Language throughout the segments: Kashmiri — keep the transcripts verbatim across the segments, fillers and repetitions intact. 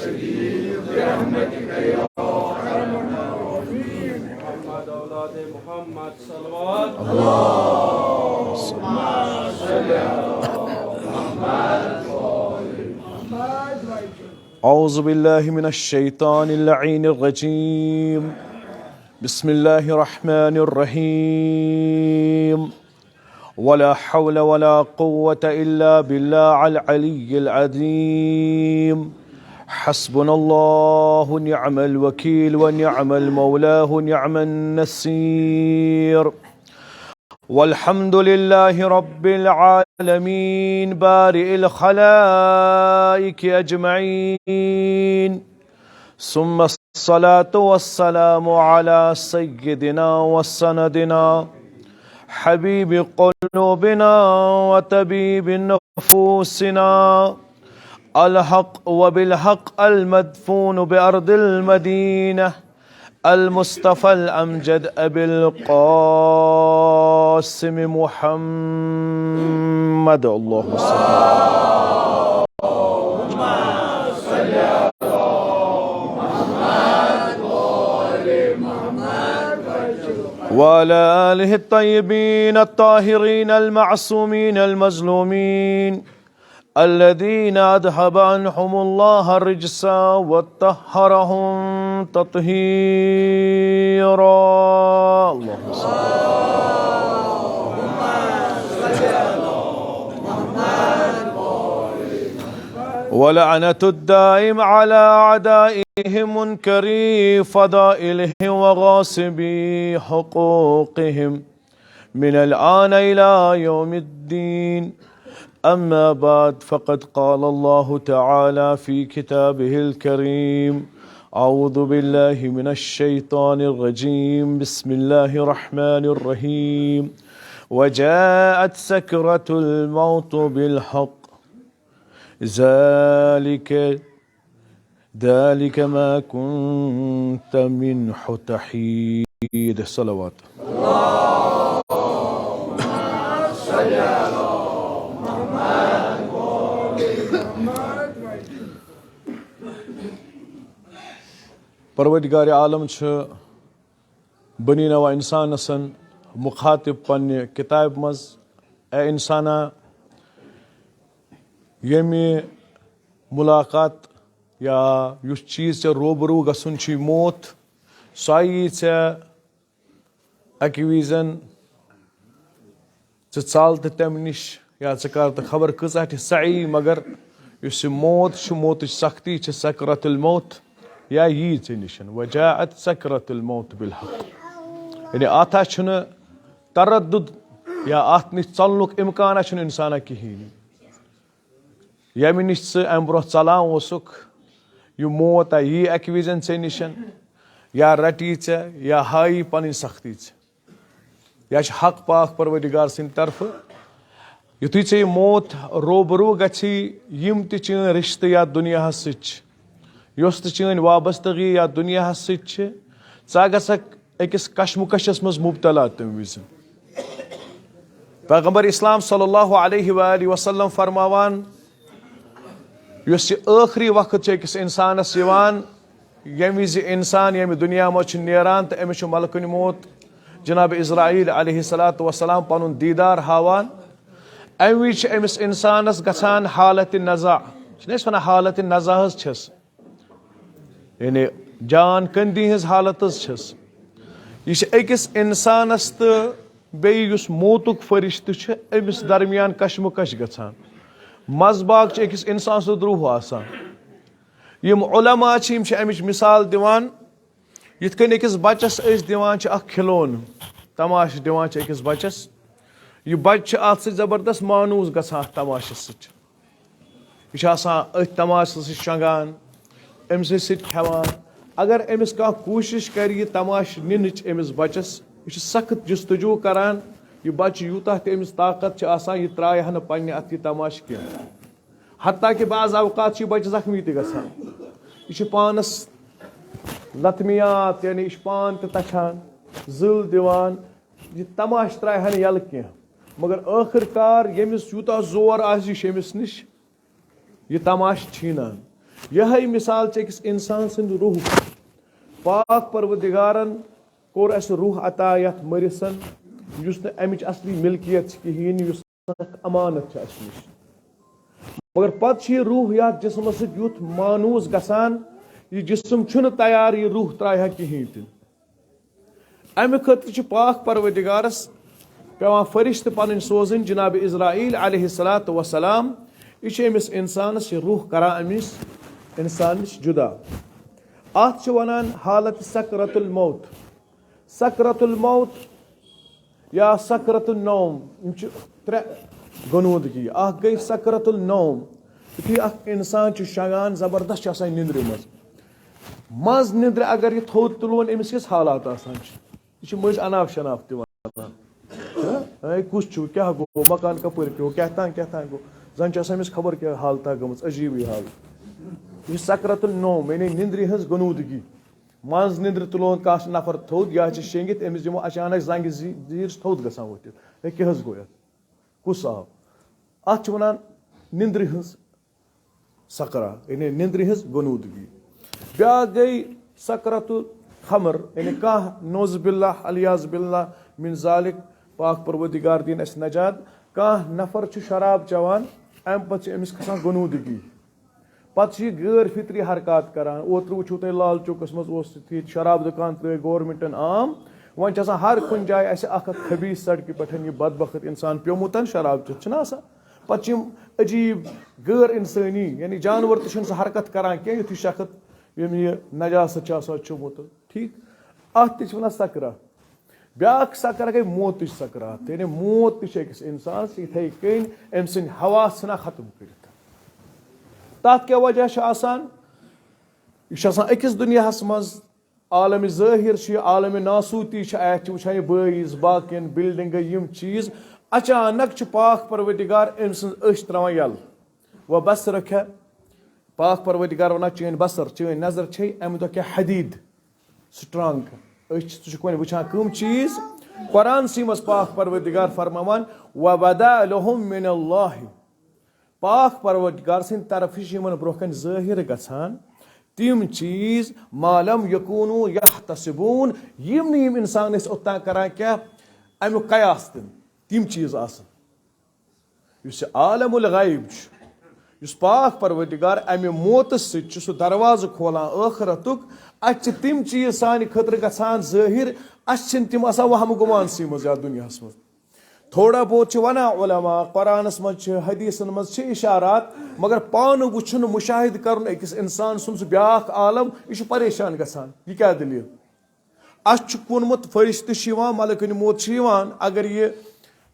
محمد اولاد محمد صلوات. أعوذ بالله من الشيطان اللعين الرجيم. بسم الله الرحمن الرحيم. ولا حول ولا قوة إلا بالله العلي العظيم. حسبنا الله نعم الوكيل ونعم المولى نعم النصير. والحمد لله رب العالمين بارئ الخلائق أجمعين. ثم الصلاة والسلام على سيدنا وسندنا حبيب قلوبنا وطبيب نفوسنا الحق وبالحق المدفون بأرض المدينة المصطفى الأمجد أبي القاسم محمد. اللهم صل. وعلى آله الطيبين الطاهرين المعصومين المظلومين الذين أذهب عنهم الله الرجس وطهرهم تطهيرا. اللهم صل. ولعنة الدائم على أعدائهم منكري فضائلهم وغاصبي حقوقهم من الآن إلى يوم الدين. أما بعد، فقد قال الله تعالى في كتابه الكريم: أعوذ بالله من الشيطان الرجيم. بسم الله الرحمن الرحيم. وجاءت سكرة الموت بالحق. ذلك ذلك ما كنت منه تحيد. صلوات. پروردگار عالم چھُ بنی نوع انسانسن مخاطب پننہِ کتابہِ منٛز، اے انسانا، ییٚمہِ ملاقات یا یُس چیٖز ژےٚ روبرو گژھُن چھُے، موت، سُہ یی ژےٚ اَکہِ وِزٮ۪ن، ژٕ ژَل تہٕ تَمہِ نِش، یا ژٕ کر تہٕ خبر کۭژاہ تہِ سعی، مگر یُس یہِ موت چھُ، موتٕچ سختی چھِ، سکرت الموت، یا یی ژےٚ نِش۔ وجاءت سکرت الموت بالحق۔ یعنی اَتھ ہا چھُنہٕ تردد یا اَتھ نِش ژَلنُک اِمکانا چھُنہٕ اِنسانا کِہیٖنۍ۔ ییٚمہِ نِش ژٕ اَمہِ برونٛہہ ژَلان اوسُکھ، یہِ موت ہا یی اَکہِ وِزٮ۪ن ژےٚ نِش، یا رَٹی ژےٚ، یا ہایی پَنٕنۍ سختی ژےٚ۔ یا چھِ حق پاک پروردگار سٕنٛدِ طرفہٕ۔ یُتھُے ژےٚ یہِ موت روبرو گژھی، یِم تہِ چٲنۍ رِشتہٕ یَتھ دُنیاہَس سۭتۍ چھِ، یۄس تہِ چٲنۍ وابستگی یَتھ دُنیاہَس سۭتۍ چھِ، ژٕ گژھکھ أکِس کشمکشس منٛز مبتلا تمہِ وِزِ۔ پیغمبر اسلام صلی اللہ علیہ وآلہ وسلم فرماوان، یُس یہِ ٲخری وقت چھُ أکِس انسانس یِوان، ییٚمہِ وِزِ انسان ییٚمہِ دُنیا منٛز چھُ نیران تہٕ أمِس چھُ ملکُن موت جناب عزرائیل علیہ الصلوۃ والسلام پنُن دیدار ہاوان، امہِ وِزِ چھِ أمِس انسانس گژھان حالت نزع۔ چھِنہٕ أسۍ ونان حالت نزع حظ چھس؟ یعنی جان کندی ہٕنٛز حالت حظ چھس۔ یہِ چھِ أکِس انسانس تہٕ بیٚیہِ یُس موتُک فرشتہٕ چھُ، أمِس درمیان کشمکش گژھان۔ منٛزباگ چھُ أکِس انسان سُنٛد روح آسان۔ یِم علماء چھِ، یِم چھِ امِچ مثال دِوان، یِتھ کٔنۍ أکِس بچس أسۍ دِوان چھِ اکھ کھلونہٕ، تماشہٕ دِوان چھِ أکِس بچس۔ یہِ بچہٕ چھُ اتھ سۭتۍ زبردست مانوس گژھان، اتھ تماشس سۭتۍ۔ یہِ چھُ آسان أتھۍ تماشس سۭتۍ شۄنٛگان، أمۍ سٕے سۭتۍ کھٮ۪وان۔ اگر أمِس کانٛہہ کوٗشِش کرِ یہِ تماشہٕ نِنٕچ أمِس بچس، یہِ چھُ سخت جستجو کران۔ یہِ بچہٕ یوٗتاہ تہِ أمِس طاقت چھِ آسان، یہِ ترٛایہِ ہا نہٕ پننہِ اتھٕ یہِ تماشہٕ کینٛہہ۔ حتیٰ کہ بعض اوقات چھُ یہِ بچہٕ زخمی تہِ گژھان۔ یہِ چھُ پانس لطمیات، یعنی یہِ چھُ پان تہِ تچھان، زٕل دِوان۔ یہِ تماشہٕ ترٛایہِ ہا نہٕ یَلہٕ کینٛہہ۔ مگر ٲخٕر کار ییٚمِس یوٗتاہ زور آسہِ، یہِ چھُ أمِس نِش یہِ تماشہٕ چھینان۔ یِہے مثال چھِ أکِس اِنسان سٕنٛدِ روح۔ پاک پروردگارن کوٚر اَسہِ روح عطا یَتھ مٔرِتھ، یُس نہٕ اَمِچ اصلی ملکیت چھِ کِہیٖنۍ، یُس اکھ امانت چھِ اَسہِ نِش۔ مگر پتہٕ چھُ یہِ روح یَتھ جسمس سۭتۍ یُتھ مانوٗس گژھان، یہِ جسم چھُنہٕ تیار یہِ روح ترٛایہِ ہا کِہیٖنۍ تہِ۔ اَمہِ خٲطرٕ چھِ پاک پروردگارس پٮ۪وان فرشتہٕ پنٕنۍ سوزٕنۍ، جناب عزرائیل علیہ الصلوۃ والسلام۔ یہِ چھُ أمِس اِنسانس یہِ روح کران أمِس اِنسان نِش جدا۔ اَتھ چھِ وَنان حالت سکرت الموت۔ سکرت الموت یا سکرت النوم، یِم چھِ ترٛےٚ غنوٗدگی۔ اَکھ گٔے سکرت النوم، یُتھُے اَکھ اِنسان چھُ شۄنٛگان، زبردست چھُ آسان نِندرِ منٛز۔ منٛز نِندرِ اگر یہِ تھوٚد تُلون، أمِس کِژھ حالات آسان چھِ؟ یہِ چھِ مٔنٛزۍ اناف شناف تہِ وَنان۔ ہہ؟ اے، کُس چھُ؟ کیٛاہ گوٚو؟ مکان کَپٲرۍ پیوٚو؟ کیٛاہ تام، کیٛاہ تام گوٚو؟ زَن چھِ آسان أمِس خبر کیٛاہ حالتہ گٔمٕژ، عجیٖبٕے حال۔ یہِ چھِ سکرت النوم، یعنی نِندرِ ہٕنٛز غنوٗدگی۔ منٛز نِندرِ تُلون کانٛہہ نفر تھوٚد یا چھِ شیٚنگِتھ، أمِس دِمو اچانک زنٛگہِ زی-، زیٖر، چھِ تھوٚد گژھان ؤتھِتھ۔ ہے، کیٛاہ حظ گوٚو یَتھ؟ کُس آو؟ اَتھ چھِ وَنان نِندرِ ہٕنٛز سکرا، یعنی نِندرِ ہٕنٛز غنوٗدگی۔ بیٛاکھ گٔے سکرت الخمر، یعنی کانٛہہ، نعوذ باللہ، الیاذ باللہ من ذالک، پاک پروردگار دِیِن اَسہِ نجات، کانٛہہ نفر چھُ شراب چٮ۪وان، اَمہِ پتہٕ چھِ أمِس کھسان غنوٗدگی۔ پتہٕ چھُ یہِ غٲر فطری حرکات کران۔ اوترٕ وٕچھِو تۄہہِ لال چوکس منٛز اوس ییٚتہِ شراب دُکان ترٲوِتھ گورمنٹن عام۔ وۄنۍ چھِ آسان ہر کُنہِ جایہِ اَسہِ اکھ اکھ خبیٖث سڑکہِ پٮ۪ٹھ یہِ بدبخت انسان پیومُت شراب چٮ۪تھ، چھُنہ آسان؟ پتہٕ چھِ یِم عجیٖب غٲر انسٲنی، یعنی جانور تہِ چھِنہٕ سُہ حرکت کران کینٛہہ، یُتھ یہِ شخص ییٚمۍ یہِ نجاست چھُ آسان چوٚمُت۔ ٹھیٖک، اتھ تہِ چھِ ونان سکرا۔ بیٛاکھ سکرا گٔے موتٕچ سکرات، یعنی موت تہِ چھِ أکِس اِنسانَس یِتھَے کٔنۍ أمۍ سٕنٛدۍ حواس ژھٕنان ختم کٔرِتھ۔ تَتھ کیٛاہ وجہ چھُ آسان؟ یہِ چھُ آسان أکِس دُنیاہَس منٛز، عالمِ ظٲہِر چھُ یہِ، عالمِ ناسوٗتی چھُ، اَتہِ چھِ وٕچھان یہِ بٲیِز، باقیَن بِلڈِنٛگہٕ، یِم چیٖز۔ اچانک چھُ پاک پروردگار أمۍ سٕنٛز أچھ ترٛاوان یَلہٕ۔ و بصرک، پاک پروردگار وَنان، چٲنۍ بصر، چٲنۍ نظر چھے اَمہِ دۄہ کیٛاہ حدیٖد۔ سٹرانگ۔ أسۍ چھِ، ژٕ چھُکھ وۄنۍ وٕچھان کٕم چیٖز؟ قرآنسٕے منٛز پاک پروردگار فرماوان، "وبدا لهم من اللہ"، پاک پروردگار سٕنٛدِ طرفہٕ چھِ یِمن برونٛہہ کنہِ ظٲہِر گژھان تِم چیٖز، "ما لم یکونوا یحتسبون"، یِم نہٕ یِم انسان ٲسۍ اوٚتام کران کینٛہہ، امیُک قیاس تِم، تِم چیٖز آسن۔ یُس یہِ عالم الغیب چھُ، یُس پاک پروردگار امہِ موتہٕ سۭتۍ چھُ سُہ دروازٕ کھولان ٲخرتُک، اتہِ چھِ تِم چیٖز سانہِ خٲطرٕ گژھان ظٲہِر، اسہِ چھِنہٕ تِم آسان وہمہٕ گُمانسٕے منٛز یتھ دُنیاہس منٛز۔ تھوڑا بہت چھِ ونان علماء، قرآنس منٛز چھِ، حدیثن منٛز چھِ اشارات، مگر پانہٕ وٕچھُن، مشاہدٕ کرُن أکِس انسان سُنٛد سُہ بیاکھ عالم، یہِ چھُ پریشان گژھان، یہِ کیٛاہ دٔلیٖل؟ اَسہِ چھُکھ ووٚنمُت، فرشتہٕ چھِ یِوان، ملکن موت چھِ یِوان۔ اگر یہِ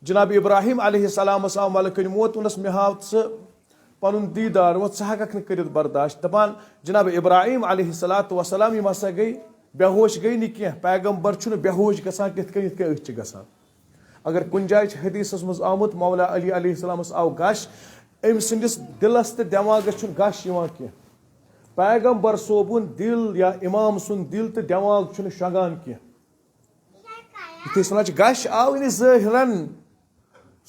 جناب ابراہیم علیہ السلامس آو ملکن موت، ووٚنُس، "مےٚ ہاو ژٕ پنُن دیٖدار، وۄنۍ ژٕ ہٮ۪ککھ نہٕ کٔرِتھ برداشت۔" دپان، جناب ابراہیم علیہ الصلوۃ والسلام، یِم ہسا گٔے بے ہوش، گٔے نہٕ کینٛہہ۔ پیغمبر چھُنہٕ بے ہوش گژھان تِتھ کٔنۍ، یِتھ کٔنۍ أسۍ چھِ گژھان۔ اگر کُنہِ جایہِ چھِ حدیثس منٛز آمُت، مولا علی علیہ السلامس آو غش، أمۍ سٕنٛدِس دِلس تہٕ دٮ۪ماغس چھُنہٕ غش یِوان کینٛہہ۔ پیغمبر صٲبُن دِل یا امام سُنٛد دِل تہٕ دٮ۪ماغ چھُنہٕ شۄنٛگان کینٛہہ۔ یُتھُے سُہ نہ چھُ غش آو، یعنی ظٲہِرن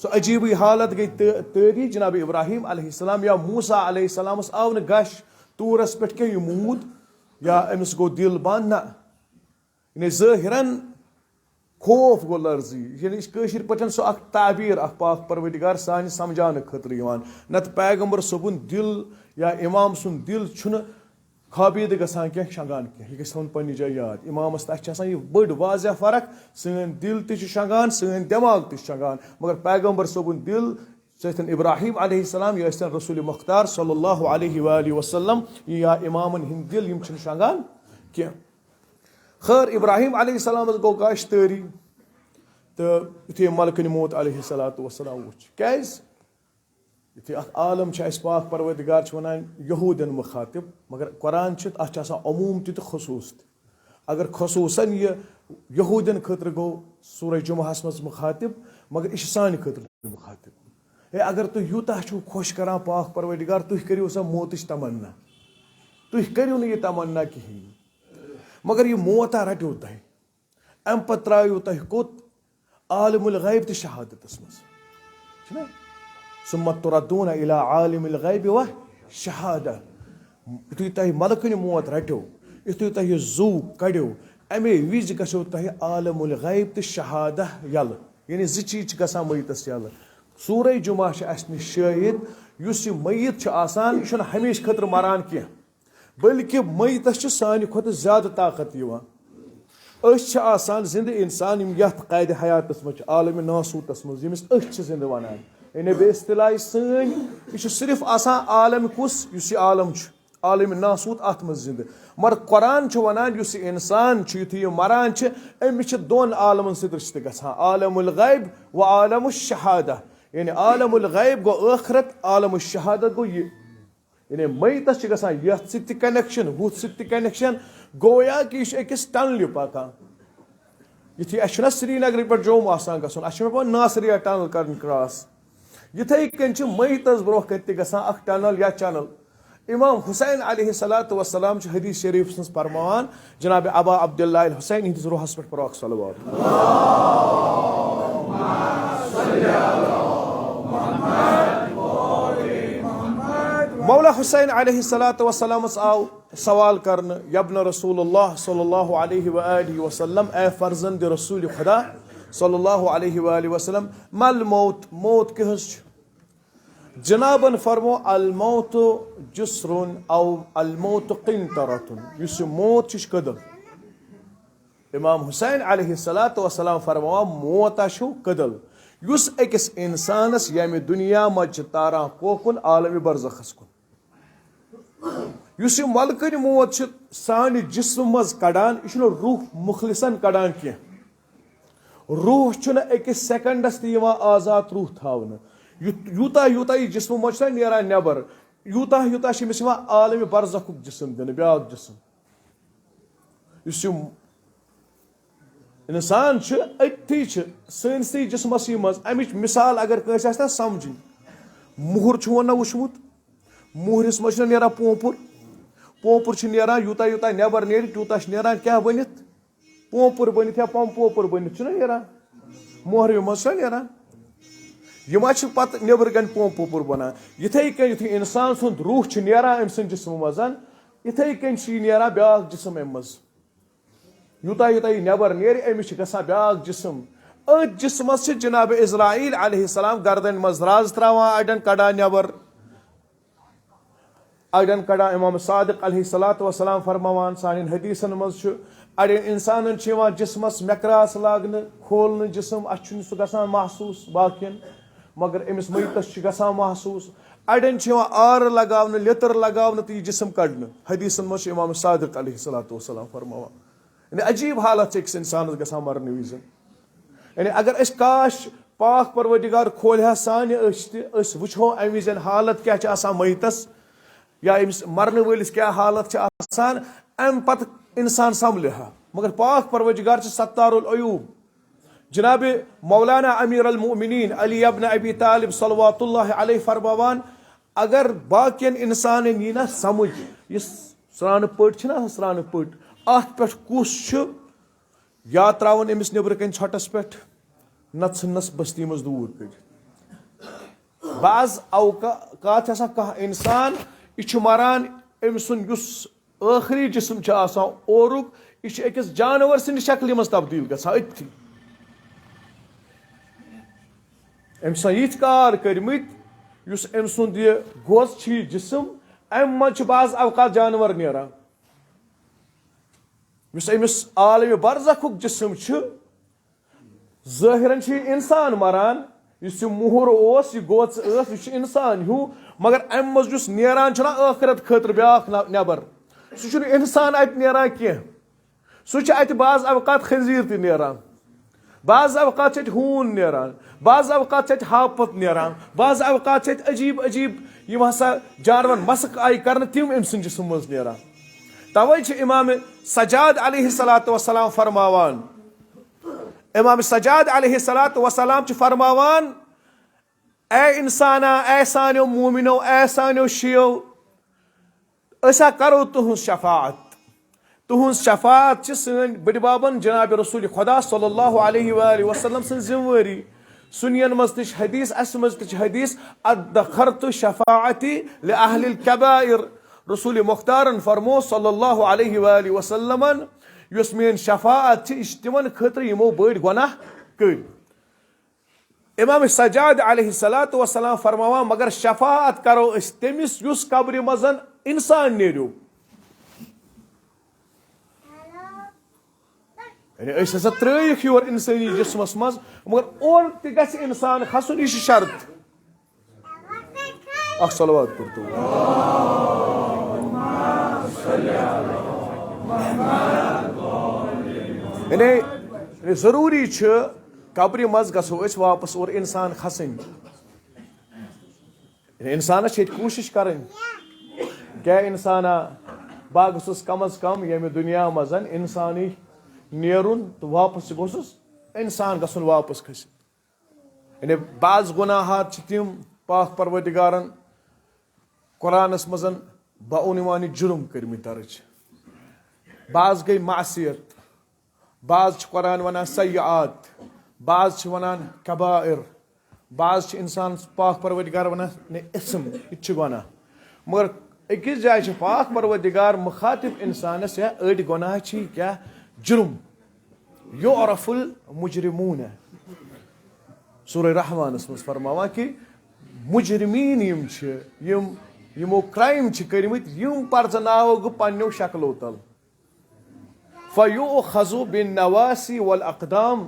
سُہ عجیٖبٕے حالت گٔے تٲ-، تٲری۔ جناب ابراہیم علیہ السلام یا موسیٰ علیہ السلامس آو نہٕ غش طورس پٮ۪ٹھ کینٛہہ، یہِ موٗد یا أمِس گوٚو دِل بنٛد، نہ۔ یعنی ظٲہِرن خوف گوٚو لرزی۔ یعنی یہِ چھِ کٲشِر پٲٹھۍ سُہ اکھ تعبیٖر، اکھ پاک پروردگار سانہِ سمجھاونہٕ خٲطرٕ یِوان۔ نتہٕ پیغمبر صٲبُن دِل یا امام سُنٛد دِل چھُنہٕ خوابیٖدٕ گژھان کینٛہہ، شۄنٛگان کینٛہہ۔ یہِ گژھِ تھاوُن پننہِ جایہِ یاد۔ امامس تہٕ اَسہِ چھِ آسان یہِ بٔڑ واضح فرق۔ سٲنۍ دِل تہِ چھِ شۄنٛگان، سٲنۍ دٮ۪ماغ تہِ چھِ شۄنٛگان، مگر پیغمبر صٲبُن دِل، سۭتۍ ابراہیم علیہ السلام، یہِ ٲسۍتن رسول مختار صلی اللہ علیہ وآلہ وسلم، یا امامن ہٕنٛدۍ دِل، یِم چھِنہٕ شۄنٛگان کینٛہہ۔ خٲر، ابراہیم علیہ السلامس گوٚو غش تٲری، تہٕ یُتھُے ملکن موت علیہ الصلوۃ والسلام وُچھ، کیٛازِ؟ یُتھُے اکھ عالم چھُ اَسہِ پاک پروردگار چھُ وَنان یہوٗدٮ۪ن مُخاطب، مگر قرآن چھُ، اَتھ چھُ آسان عموٗم تہِ تہٕ خصوٗص تہِ۔ اگر خصوٗصاً یہِ یہوٗدٮ۪ن خٲطرٕ گوٚو سورہ جمعہس منٛز مُخاطب، مگر یہِ چھُ سانہِ خٲطرٕ تہِ مُخاطب۔ ہے، اگر تُہۍ یوٗتاہ چھِو خۄش کران پاک پروردگار، تُہۍ کٔرِو سا موتٕچ تمنا۔ تُہۍ کٔرِو نہٕ یہِ تمنا کِہیٖنۍ، مگر یہِ موت ہا رٹیو تۄہہِ۔ اَمہِ پتہٕ ترٛایو تۄہہِ کوٚت؟ عالم الغیب تہٕ شہادتس منٛز۔ چھُنہ؟ ثم تردون الی عالم الغیب و شہادہ۔ یُتھُے تۄہہِ ملکٕنۍ موت رٹیو، یُتھُے تۄہہِ زُو کڑیو، اَمے وِزِ گژھیو تۄہہِ عالم الغیب تہٕ شہادہ یَلہٕ۔ یعنی زٕ چیٖز چھِ گژھان میتَس یَلہٕ۔ سورہ جمعہ چھِ اَسہِ نِش شٲہِد، یُس یہِ میت چھُ آسان، یہِ چھُنہٕ ہمیشہٕ خٲطرٕ مران کینٛہہ، بلکہِ میتَس چھِ سانہِ کھۄتہٕ زیادٕ طاقت یِوان۔ أسۍ چھِ آسان زِندٕ اِنسان، یِم یَتھ قید حیاتَس منٛز چھِ، عالمِ ناسوتَس منٛز، ییٚمِس أسۍ چھِ زِندٕ وَنان۔ یعنی بے اصطلاحی سٲنۍ، یہِ چھُ صرف آسان عالم کُس، یُس یہِ عالم چھُ، عالمِ ناسوت اَتھ منٛز زِندٕ۔ مگر قرآن چھُ وَنان، یُس یہِ اِنسان چھُ، یُتھُے یہِ مَران چھِ، أمِس چھِ دۄن عالمَن سۭتۍ رِشتہٕ گژھان، عالم الغیب و عالم الشہادہ۔ یعنی عالم الغیب گوٚو ٲخرت، عالم الشہادہ گوٚو یہِ۔ یعنی میتَس چھِ گژھان یَتھ سۭتۍ تہِ connection، ہُتھ سۭتۍ تہِ connection، گویا کہِ یہِ چھُ أکِس tunnelہِ پَکان۔ یُتھُے اَسہِ چھُنہ سرینگرٕ پٮ۪ٹھ جوٚم آسان گژھُن، اَسہِ چھُنہ پٮ۪وان ناصریہ tunnel کَرٕنۍ cross۔ یِتھَے کٔنۍ چھِ میتَس برونٛہہ کَنہِ تہِ گژھان اَکھ tunnel یا channel۔ امام حسین علیہ الصلوۃ والسلام چھُ حدیث شریف سٕنٛز فرماوان، جناب ابا عبداللہ الحسین ہٕنٛدِس روحس پٮ۪ٹھ پرو اکھ صلوات۔ مولا حسین علیہ الصلوۃ والسلامس آو سوال کرنہٕ، یبن رسول اللہ صلی اللہ علیہ وآلہ وسلم، اے فرزند رسول خدا صلی اللہ علیہ وآلہ وسلم، مل موت، موت کہس چھُ؟ جنابن فرمو، الموت جسرن او الموت قنطرتن، یُس یہِ موت چھُ، یہِ چھُ کٔدٕل۔ امام حسین علیہ الصلوۃ والسلام فرماوان، موت ہا چھُ کٔدٕل، یُس أکِس انسانس ییٚمہِ دُنیا منٛز چھِ تاران کوکُن عالمِ برزخس کُن۔ یُس یہِ ملکٕنۍ موت چھِ سانہِ جسمہٕ منٛز کڑان، یہِ چھُنہٕ روح مخلصن کڑان کینٛہہ۔ روح چھُنہٕ أکِس سیکنڈس تہِ یِوان آزاد روح تھاونہٕ۔ یوٗ-، یوٗتاہ یوٗتاہ یہِ جسمہٕ منٛز چھُنہ نیران نٮ۪بر، یوٗتاہ یوٗتاہ چھِ أمِس یِوان عالمِ برزخُک جسم دِنہٕ، بیٛاکھ جسم۔ یُس یہِ انسان چھُ، أتھی چھِ سٲنسٕے جسمسٕے منٛز۔ اَمِچ مثال اگر کٲنٛسہِ آسہِ نہ سمجھِنۍ، مُہُر چھُ وۄنۍ نہ وُچھمُت، مُہرِس منٛز چھُنہ نیران پونٛپُر، پونٛپُر چھُ نیران، یوٗتاہ یوٗتاہ نٮ۪بر نیرِ، تیوٗتاہ چھُ نیران کیٛاہ بٔنِتھ؟ پونٛپُر بٔنِتھ یا پمپوپُر بٔنِتھ چھُنہ نیران، مۄہرِ منٛز چھُنہ نیران۔ یِم حظ چھِ پتہٕ نیٚبرٕ کنہِ پمپوپُر بنان۔ یِتھے کٔنۍ یُتھُے انسان سُنٛد روح چھُ نیران أمۍ سٕنٛدِ جسمہٕ منٛز، یِتھے کٔنۍ چھُ یہِ نیران بیٛاکھ جسم اَمہِ منٛز۔ یوٗتاہ یوٗتاہ یہِ نٮ۪بر نیرِ، أمِس چھُ گژھان بیٛاکھ جسم۔ أتھۍ جسمس چھِ جناب عزرائیل علیہ السلام گردنہِ منٛز رز تراوان، اڑٮ۪ن کڑان نٮ۪بر۔ اڑٮ۪ن کڑان۔ امام صادق علیہ الصلوۃ والسلام فرماوان، سانٮ۪ن حدیثن منٛز چھُ، اڑٮ۪ن انسانن چھُ یِوان جسمس مکراس لاگنہٕ، کھولنہٕ جسم، اسہِ چھُنہٕ سُہ گژھان محسوس باقین، مگر أمِس میتس چھُ گژھان محسوس۔ اڑٮ۪ن چھُ یِوان آرٕ لگاونہٕ، لیٚتٕر لگاونہٕ تہٕ یہِ جسم کڑنہٕ۔ حدیثن منٛز چھُ امام صادق علیہ الصلوۃ والسلام فرماوان۔ یعنی عجیب حالت چھِ أکِس انسانس گژھان مرنہٕ وِزِ۔ یعنی اگر أسۍ کاش پاک پروردگار کھولہِ ہا سانہِ أچھ تہِ، أسۍ وٕچھو امہِ وِزِ حالت کیٛاہ چھِ آسان میتس، یا أمِس مرنہٕ وٲلِس کیٛاہ حالت چھِ آسان، امہِ پتہٕ انسان سنبھلہِ ہا۔ مگر پاک پروردگار چھِ ستار العیوب۔ جناب مولانا امیر المؤمنین علی ابن ابی طالب صلوات اللہ علیہ فرماوان، اگر باقین انسانن یی نہ سمجھ، یہِ سرٛانہٕ پٔٹ چھِنہ آسان، سرٛانہٕ پٔٹ، اتھ پٮ۪ٹھ کُس چھُ، یا ترٛاوُن أمِس نیٚبرٕ کنہِ ژھۄٹس پٮ۪ٹھ، نتہٕ ژھٕننس بستی منٛز دوٗر کٔڑِتھ۔ بعض اوقا-، اوقات چھِ آسان کانٛہہ انسان، یہِ چھُ مران، أمۍ سُنٛد یُس ٲخری جسم چھُ آسان اورُک، یہِ چھُ أکِس جانور سٕنٛدِ شکلہِ منٛز تبدیل گژھان أتھی۔ أمۍ چھِ آسان یِتھۍ کار کٔرمٕتۍ، یُس أمۍ سُنٛد یہِ گوژ چھُ، یہِ جسم، اَمہِ منٛز چھُ بعض اوقات جانور نیران۔ یُس أمِس عالمِ برزخُک جسم چھُ، ظٲہِرَن چھُ یہِ اِنسان مَران، یُس یہِ مُہُر اوس، یہِ گوژ ٲس، یہِ چھُ اِنسان ہیوٗ، مگر اَمہِ منٛز یُس نیران چھُنہ ٲخرت خٲطرٕ بیٛاکھ نہ-، نٮ۪بر، سُہ چھُنہٕ اِنسان اَتہِ نیران کینٛہہ۔ سُہ چھُ اَتہِ بعض اوقات خنزیٖر تہِ نیران، بعض اوقات چھِ اَتہِ ہوٗن نیران، بعض اوقات چھِ اَتہِ ہاپت نیران، بعض اوقات چھِ اَتہِ عجیٖب عجیٖب یِم ہسا جانوَرَن مسخ آیہِ کرنہٕ، تِم أمۍ سٕنٛدِ جسمہٕ منٛز نیران۔ توے چھِ امام سجاد علیہ الصلوۃ والسلام فرماوان، امام سجاد علیہ الصلوۃ والسلام چھِ فرماوان، اے انسانا، اے سانیو مومنو، اے سانیو شیعو، أسۍ ہا کرو تُہنٛز شفاعت۔ تُہنٛز شفاعت چھِ سٲنۍ بٔڈِ بابن جناب رسول خدا صلی اللہ علیہ وآلہ وسلم سٕنٛز ذمہٕ وٲری۔ سُنین منٛز تہِ چھِ حدیث، اسہِ منٛز تہِ چھِ حدیث، ادخرت شفاعتی لأہل الكبائر۔ رسول مختارن فرمو صلی اللہ علیہ وآلہ وسلمن، یۄس میٲنۍ شفاعت چھِ، یہِ چھِ تِمن خٲطرٕ یِمو بٔڑۍ گۄناہ کٔرۍ۔ امام سجاد علیہ الصلوۃ والسلام فرماوان، مگر شفاعت کرو أسۍ تٔمِس یُس قبرِ منٛز انسان نیریو۔ یعنی أسۍ ہسا ترٲیِکھ یور انسٲنی جسمس منٛز، مگر اورٕ تہِ گژھِ انسان کھسُن، یہِ چھِ شرط۔ اکھ صلوات پٔرتو۔ یعنی، یعنی ضروٗری چھُ قبرِ منٛز گژھو أسۍ واپس اور انسان کھسٕنۍ۔ یعنی انسانس چھِ ییٚتہِ کوٗشش کرٕنۍ، کیٛاہ انسانا، بہٕ گوٚژھُس کم از کم ییٚمہِ دُنیا منٛز انسانٕے نیرُن تہٕ واپس تہِ گوٚژھُس انسان گژھُن واپس کھٔسِتھ۔ یعنی بعض گناہات چھِ تِم پاک پروردگارن قرآنس منٛز بعنوان جرم کٔرمٕتۍ درج۔ بعض گٔے معصیت، بعض چھِ قرآن ونان سیئات، بعض چھِ ونان کبائر، بعض چھِ انسان پاک پروردگار ونان، نے، اثم، یہِ تہِ چھُ گۄناہ۔ مگر أکِس جایہِ چھِ پاک پروردگار مخاطب انسانس، یا أڑۍ گۄناہ چھِ کیٛاہ؟ جرم۔ یعرف المجرمون۔ سورہ رحمانس منٛز فرماوان کہِ مجرمین یِم چھِ، یِم، یِمو کرائم چھِ کٔرمٕتۍ، یِم پرزناوو بہٕ پننیو شکلو تل۔ فیؤخذ بالنواصی والاقدام۔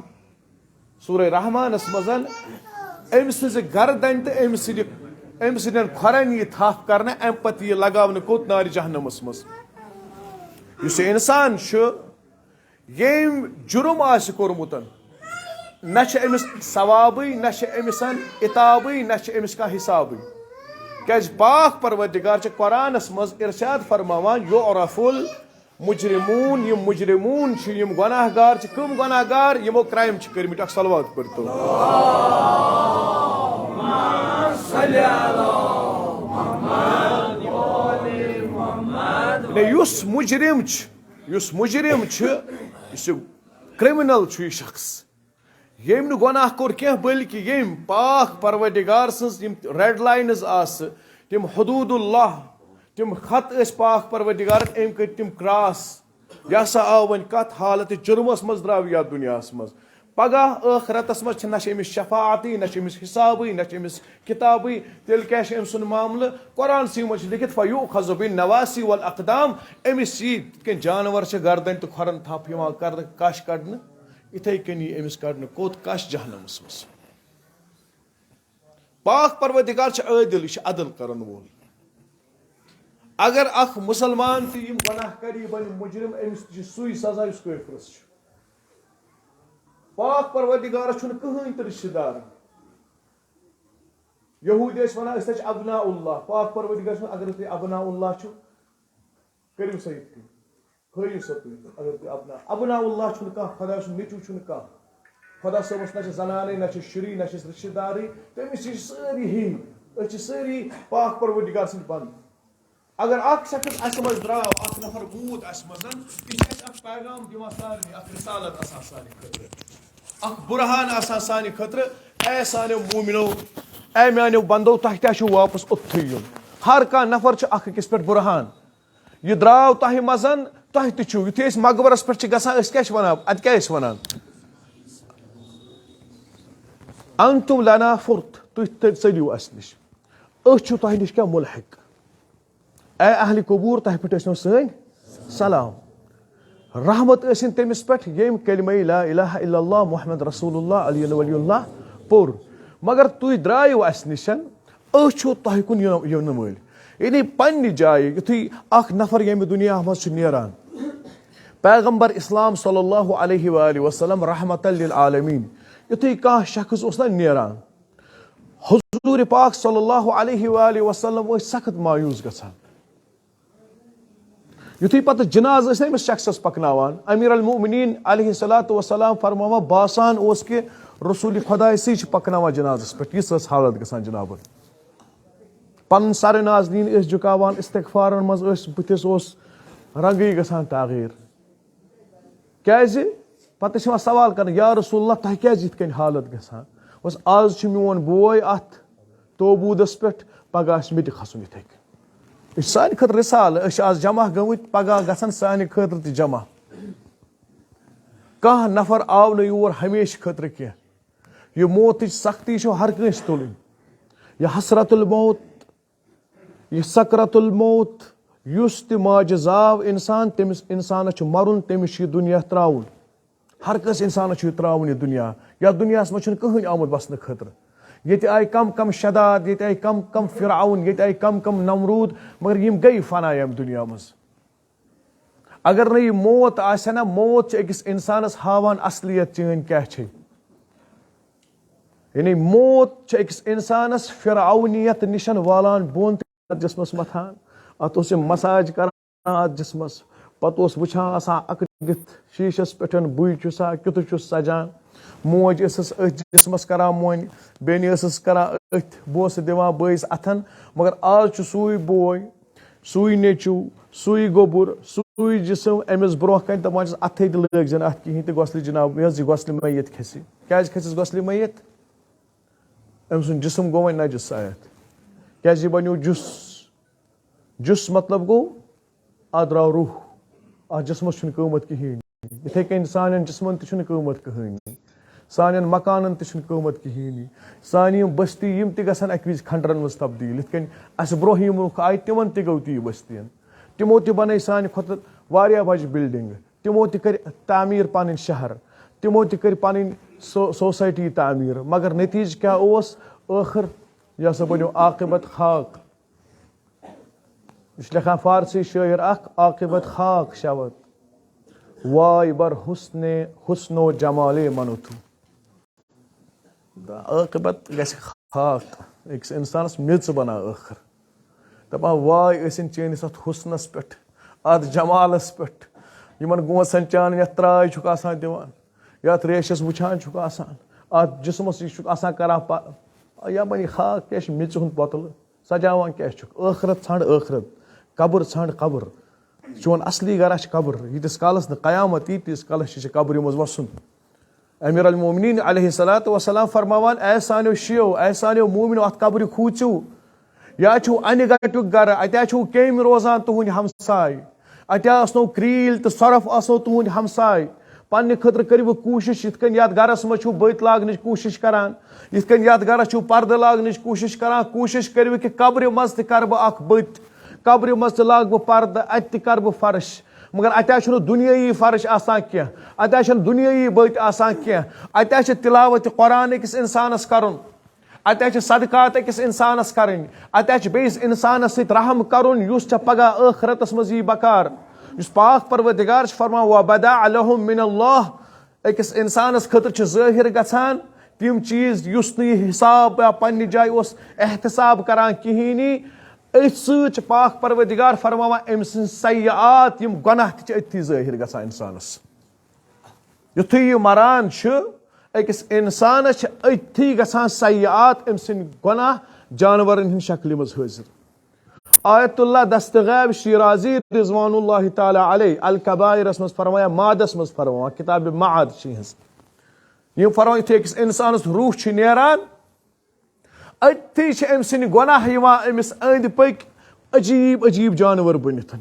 سورہ رحمانس منٛز أمۍ سٕنٛزِ گردنہِ تہٕ أمۍ سٕنٛدِ، أمۍ سٕنٛدٮ۪ن کھۄرن یی تھپھ کرنہٕ، امہِ پتہٕ یی لگاونہٕ کوٚت؟ نارِ جہنمس منٛز۔ یُس یہِ انسان چھُ، ییٚمۍ جُرم آسہِ کوٚرمُت، نہ چھِ أمِس ثوابٕے، نہ چھِ أمِس عتابٕے، نہ چھِ أمِس کانٛہہ حسابٕے۔ کیٛازِ پاک پروردگار چھِ قرآنس منٛز ارشاد فرماوان، یعرف المجرمون، یِم مجرمون چھِ، یِم گۄناہ گار چھِ، کٕم گۄناہ گار؟ یِمو کرائم چھِ کٔرمٕتۍ۔ اکھ صلوات پٔرتو۔ نے، یُس مجرم چھُ، یُس مجرم چھُ، یُس یہِ criminal چھُ، یہِ شخص، ییٚمۍ نہٕ گۄناہ کوٚر کینٛہہ، بلکہِ ییٚمۍ پاک پروردگار سٕنٛز یِم red lines آسہٕ، تِم حدود اللہ، تِم خط ٲسۍ پاک پروردگارن، أمۍ کٔرۍ تِم cross۔ یہِ ہسا آو وۄنۍ کتھ حالت جُرمس منٛز، درٛاو یتھ دُنیاہس منٛز۔ پگاہ ٲخرتس منٛز چھِ نہ چھِ أمِس شفاعتٕے، نہ چھِ أمِس حسابٕے، نہ چھِ أمِس کتابٕے۔ تیٚلہِ کیٛاہ چھُ أمۍ سُنٛد معاملہٕ؟ قرآنسٕے منٛز چھُ لیٚکھِتھ، فیؤخذ بالنواصی والاقدام۔ أمِس یی یِتھ کٔنۍ جانور چھِ گردنہِ تہٕ کھۄرن تھپھ یِوان کرنہٕ، کش کڑنہٕ، یِتھے کٔنۍ یی أمِس کڑنہٕ کوٚت؟ کش جہنمس منٛز۔ پاک پروردگار چھُ عٲدِل، یہِ چھُ عدل کرن وول۔ اگر اکھ مسلمان تہِ یِم گۄناہ کرِ، یہِ بنہِ مجرم، أمِس تہِ چھُ سُے سزا یُس کٲفرس چھُ۔ پاک پروردگارس چھُنہٕ کٕہٕنۍ تہِ رشتہٕ دار۔ یہودی ٲسۍ ونان، أسۍ ہا چھِ ابناء اللہ۔ پاک پروردگار چھُ ونان، اگر تُہۍ ابناء اللہ چھِو، کٔرِو سا یِتھ کٔنۍ، ہٲیِو سا تُہۍ، اگر تُہۍ ابناء، ابناء اللہ چھُنہٕ کانٛہہ، خۄدا سُنٛد نیٚچوٗ چھُنہٕ کانٛہہ۔ خۄدا صٲبَس نہ چھِ زنانٕے، نہ چھِ شُری، نہ چھِس رِشتہٕ دارٕے، تٔمِس چھِ سٲری ہِوۍ۔ أسۍ چھِ سٲری پاک پروردگار سٕنٛدۍ بنٛدٕ۔ اگر اکھ شخص اَسہِ منٛز درٛاو، اکھ نفر ووت اَسہِ منٛز، یہِ چھُ اَسہِ اکھ پیغام دِوان سارنٕے، اکھ رسالت آسان سانہِ خٲطرٕ، اکھ برہان آسان سانہِ خٲطرٕ۔ اے سانیو مومنو، اے میانیو بندو، تۄہہِ تہِ چھُو واپس اوٚتتھٕے یُن۔ ہر کانٛہہ نفر چھُ اکھ أکِس پٮ۪ٹھ برہان۔ یہِ درٛاو تۄہہِ منٛز، تۄہہِ تہِ چھُو۔ یُتھُے أسۍ مقبرس پٮ۪ٹھ چھِ گژھان، أسۍ کیٛاہ چھِ وَنان؟ اَتہِ کیٛاہ ٲسۍ وَنان؟ انتم لنا فرط، تُہۍ تہِ ژٔلِو اَسہِ نِش۔ أسۍ چھِ تۄہہِ نِش کیٛاہ مُلحِق؟ اے اہلِ قبوٗر، تۄہہِ پٮ۪ٹھ ٲسۍ نہٕ سٲنۍ سلام۔ رحمت ٲسِن تٔمِس پٮ۪ٹھ، ییٚمۍ کلمہ لا الہ الا اللہ محمد رسول اللہ علی ولی اللہ پوٚر۔ مگر تُہۍ درٛایِو اَسہِ نِش، أسۍ چھِو تۄہہِ کُن یُن-، یِنہٕ وٲلۍ۔ یعنی پننہِ جایہِ یُتھُے اکھ نفر ییٚمہِ دُنیا منٛز چھُ نیران، پیغمبر اسلام صلی اللہ علیہ وآلہ وسلم رحمت للعالمین، یُتھُے کانٛہہ شخص اوس نہ نیران، حضور پاک صلی اللہ علیہ وآلہ وسلم ٲسۍ سخت مایوس گژھان۔ یُتھُے پتہٕ جنازٕ ٲسۍ أمِس شخصس پکناوان، امیر المؤمنین علیہ الصلوۃ والسلام فرماوان، باسان اوس کہِ رسول خۄداے سٕے چھِ پکناوان جنازس پٮ۪ٹھ، یِژھ ٲس حالت گژھان جنابن۔ پنُن سر نازنین ٲسۍ جُکاوان، استغفارن منٛز ٲسۍ بٕتھِس اوس رنگٕے گژھان تغیٖر۔ کیازِ؟ پتہٕ چھِ یِوان سوال کرنہٕ، یا رسول اللہ، تۄہہِ کیازِ یِتھ کٔنۍ حالت گژھان؟ بس آز چھُ میون بوے اتھ توبوٗدس پٮ۪ٹھ، پگاہ آسہِ مےٚ تہِ کھسُن یِتھے کٔنۍ۔ یہِ چھُ سانہِ خٲطرٕ رسالہٕ۔ أسۍ چھِ آز جمع گٔمٕتۍ، پگاہ گژھن سانہِ خٲطرٕ تہِ جمع۔ کانٛہہ نفر آو نہٕ یور ہمیشہٕ خٲطرٕ کینٛہہ۔ یہِ موتٕچ سختی چھو ہر کٲنٛسہِ تُلٕنۍ۔ یہِ حسرت الموت، یہِ سکرت الموت، یُس تہِ ماجہِ زاو انسان، تٔمِس انسانس چھُ مرُن، تٔمِس چھُ یہِ دُنیا ترٛاوُن۔ ہر کٲنٛسہِ انسانس چھُ یہِ ترٛاوُن یہِ دُنیا۔ یتھ دُنیاہس منٛز چھُنہٕ کٕہٕنۍ آمُت وسنہٕ خٲطرٕ۔ ییٚتہِ آیہِ کم کم شداد، ییٚتہِ آیہِ کم کم فرعون، ییٚتہِ آیہِ کم کم نمروٗد، مگر یِم گٔیہِ فنا ییٚمہِ دُنیا منٛز۔ اگر نہٕ یہِ موت آسہِ ہا نا، موت چھِ أکِس انسانس ہاوان اصلیت چٲنۍ کیٛاہ چھے۔ یعنی موت چھِ أکِس انسانس فرعونیت نِشن والان بۄن تہٕ جسمس متھان۔ اتھ اوس یہِ مساج کران اتھ جسمس۔ پتہٕ اوس وٕچھان آسان اکھ دِتھ شیٖشس پٮ۪ٹھ، بٕے چھُسا، کیُتھ چھُس سجان۔ موج ٲسٕس أتھۍ جسمس کران مۄنۍ، بیٚنہِ ٲسٕس کران أتھۍ بوسہٕ دِوان بٲیِس اتھن۔ مگر آز چھُ سُے بوے، سُے نیٚچوٗ، سُے گوٚبُر، سُے جسم أمِس برونٛہہ کنہِ، دپان چھِس، اتھے تہِ لٲگۍ زٮ۪ن اتھ کِہیٖنۍ تہٕ گۄسلہِ جناب، یہِ حظ یہِ گۄسلہِ میت کھسہِ۔ کیٛازِ کھسٮ۪س گۄسلہِ میت؟ أمۍ سُنٛد جسم گوٚو وۄنۍ نجس آیتھ۔ کیٛازِ یہِ بنیو جُس؟ جُس مطلب گوٚو، اتھ درٛاو روح۔ اتھ جسمس چھُنہٕ قۭمتھ کِہیٖنۍ۔ یِتھے کٔنۍ سانٮ۪ن جسمن تہِ چھُنہٕ قۭمتھ کٕہٕنۍ۔ سانٮ۪ن مکانن تہِ چھُنہٕ قۭمتھ کِہیٖنۍ۔ سانہِ یِم بستی، یِم تہِ گژھن اکہِ وِزِ کھنڈرن منٛز تبدیٖل۔ یِتھ کٔنۍ اسہِ برونٛہہ یِم لُکھ آیہِ، تِمن تہِ گوٚو تی بستین۔ تِمو تہِ بنٲے سانہِ کھۄتہٕ واریاہ بجہِ بلڈنگہٕ۔ تِمو تہِ کٔرۍ تعمیٖر پنٕنۍ شہر۔ تِمو تہِ کٔرۍ پنٕنۍ سو-، سوسایٹی تعمیٖر۔ مگر نتیٖجہٕ کیٛاہ اوس؟ ٲخٕر یہِ ہسا بنیو عاقبت خاک۔ یہِ چھُ لیکھان فارسی شٲعر اکھ، عاقبت خاک شود، واے بر حسن، حسن و جمال منوتو۔ عاقبت گژھِ خاک، أکِس انسانس میٚژ بناو ٲخٕر۔ دپان، واے ٲسِن چٲنِس اتھ حسنس پٮ۪ٹھ، اتھ جمالس پٮ۪ٹھ، یِمن گونٛژن چانن یتھ تراے چھُکھ آسان دِوان، یتھ ریشس وٕچھان چھُکھ آسان، اتھ جسمس یہِ چھُکھ آسان کران پ-، یا بنی خاک کیٛاہ چھِ میٚژِ ہُنٛد پۄتلہٕ؟ سجاوان کیٛاہ چھُکھ؟ ٲخرت ژھانٛڈ ٲخرت، قبر ژھانٛڈ قبر۔ چون اصلی گرا چھِ قبر۔ ییٖتِس کالس نہٕ قیامت یی، تیٖتِس کالس چھِ ژےٚ قبرِ منٛز وسُن۔ امیر المومنین علیہ الصلوۃ والسلام فرماوان، اے سانیو شیعو، اے سانیو مومنو، اتھ قبرِ کھوٗژِو۔ یا چھُو انہِ گٹیُک گرٕ، اتہِ چھُو کیمۍ روزان تُہنٛدۍ ہمساے۔ اتہِ آسنو کریٖلۍ تہٕ سۄرپھ آسنو تُہنٛدۍ ہمساے۔ پننہِ خٲطرٕ کٔرِو کوٗشِش، یِتھ کٔنۍ یتھ گرس منٛز چھُو بٔتۍ لاگنٕچ کوٗشِش کران، یِتھ کٔنۍ یتھ گرس چھُو پردٕ لاگنٕچ کوٗشِش کران، کوٗشِش کٔرِو کہِ قبرِ منٛز تہِ کرٕ بہٕ اکھ بٔتۍ، قبرِ منٛز تہِ لاگہٕ بہٕ پردٕ، اتہِ تہِ کرٕ بہٕ فرش۔ مگر اتہِ چھُنہٕ دُنیٲیی فرش آسان کینٛہہ، اتہِ چھنہٕ دُنیٲیی بٔتۍ آسان کینٛہہ، اتہِ چھِ تلاوت قرآن أکِس انسانس کرُن۔ اتہِ چھِ صدقات أکِس انسانس کرٕنۍ، اتہِ چھِ بیٚیِس انسانس سۭتۍ رحم کرُن، یُس ژےٚ پگاہ ٲخرتس منٛز یی بکار۔ یُس پاک پروردگار چھُ فرمان، "وبدا لہم من اللہ"، أکِس انسانس خٲطرٕ چھِ ظٲہِر گژھان تِم چیٖز، یُس نہٕ یہِ حساب یا پننہِ جایہِ اوس احتساب کران کِہیٖنی۔ أتھۍ سۭتۍ چھِ پاک پروردگار فرماوان، أمۍ سٕنٛز سیئات، یِم گۄناہ تہِ چھِ أتھی ظٲہِر گژھان انسانس۔ یُتھُے یہِ مران چھُ، أکِس اِنسانَس چھِ أتھی گژھان سیئات، أمۍ سٕنٛدۍ گۄناہ جانوَرَن ہٕنٛدِ شکلہِ منٛز حٲضِر۔ آیت اللہ دستغیب شیرازی رضوان اللہ تعالیٰ علیہ الکبائرس منٛز فرمایا، معادس منٛز فرماوان، کتاب معاد چھِ یِہٕنٛز۔ یِم فرماوان، یُتھُے أکِس اِنسانَس روح چھُ نیران، أتھی چھِ أمۍ سٕنٛدۍ گۄناہ یِوان أمِس أنٛدۍ پٔکۍ عجیٖب عجیٖب جانوَر بٔنِتھ۔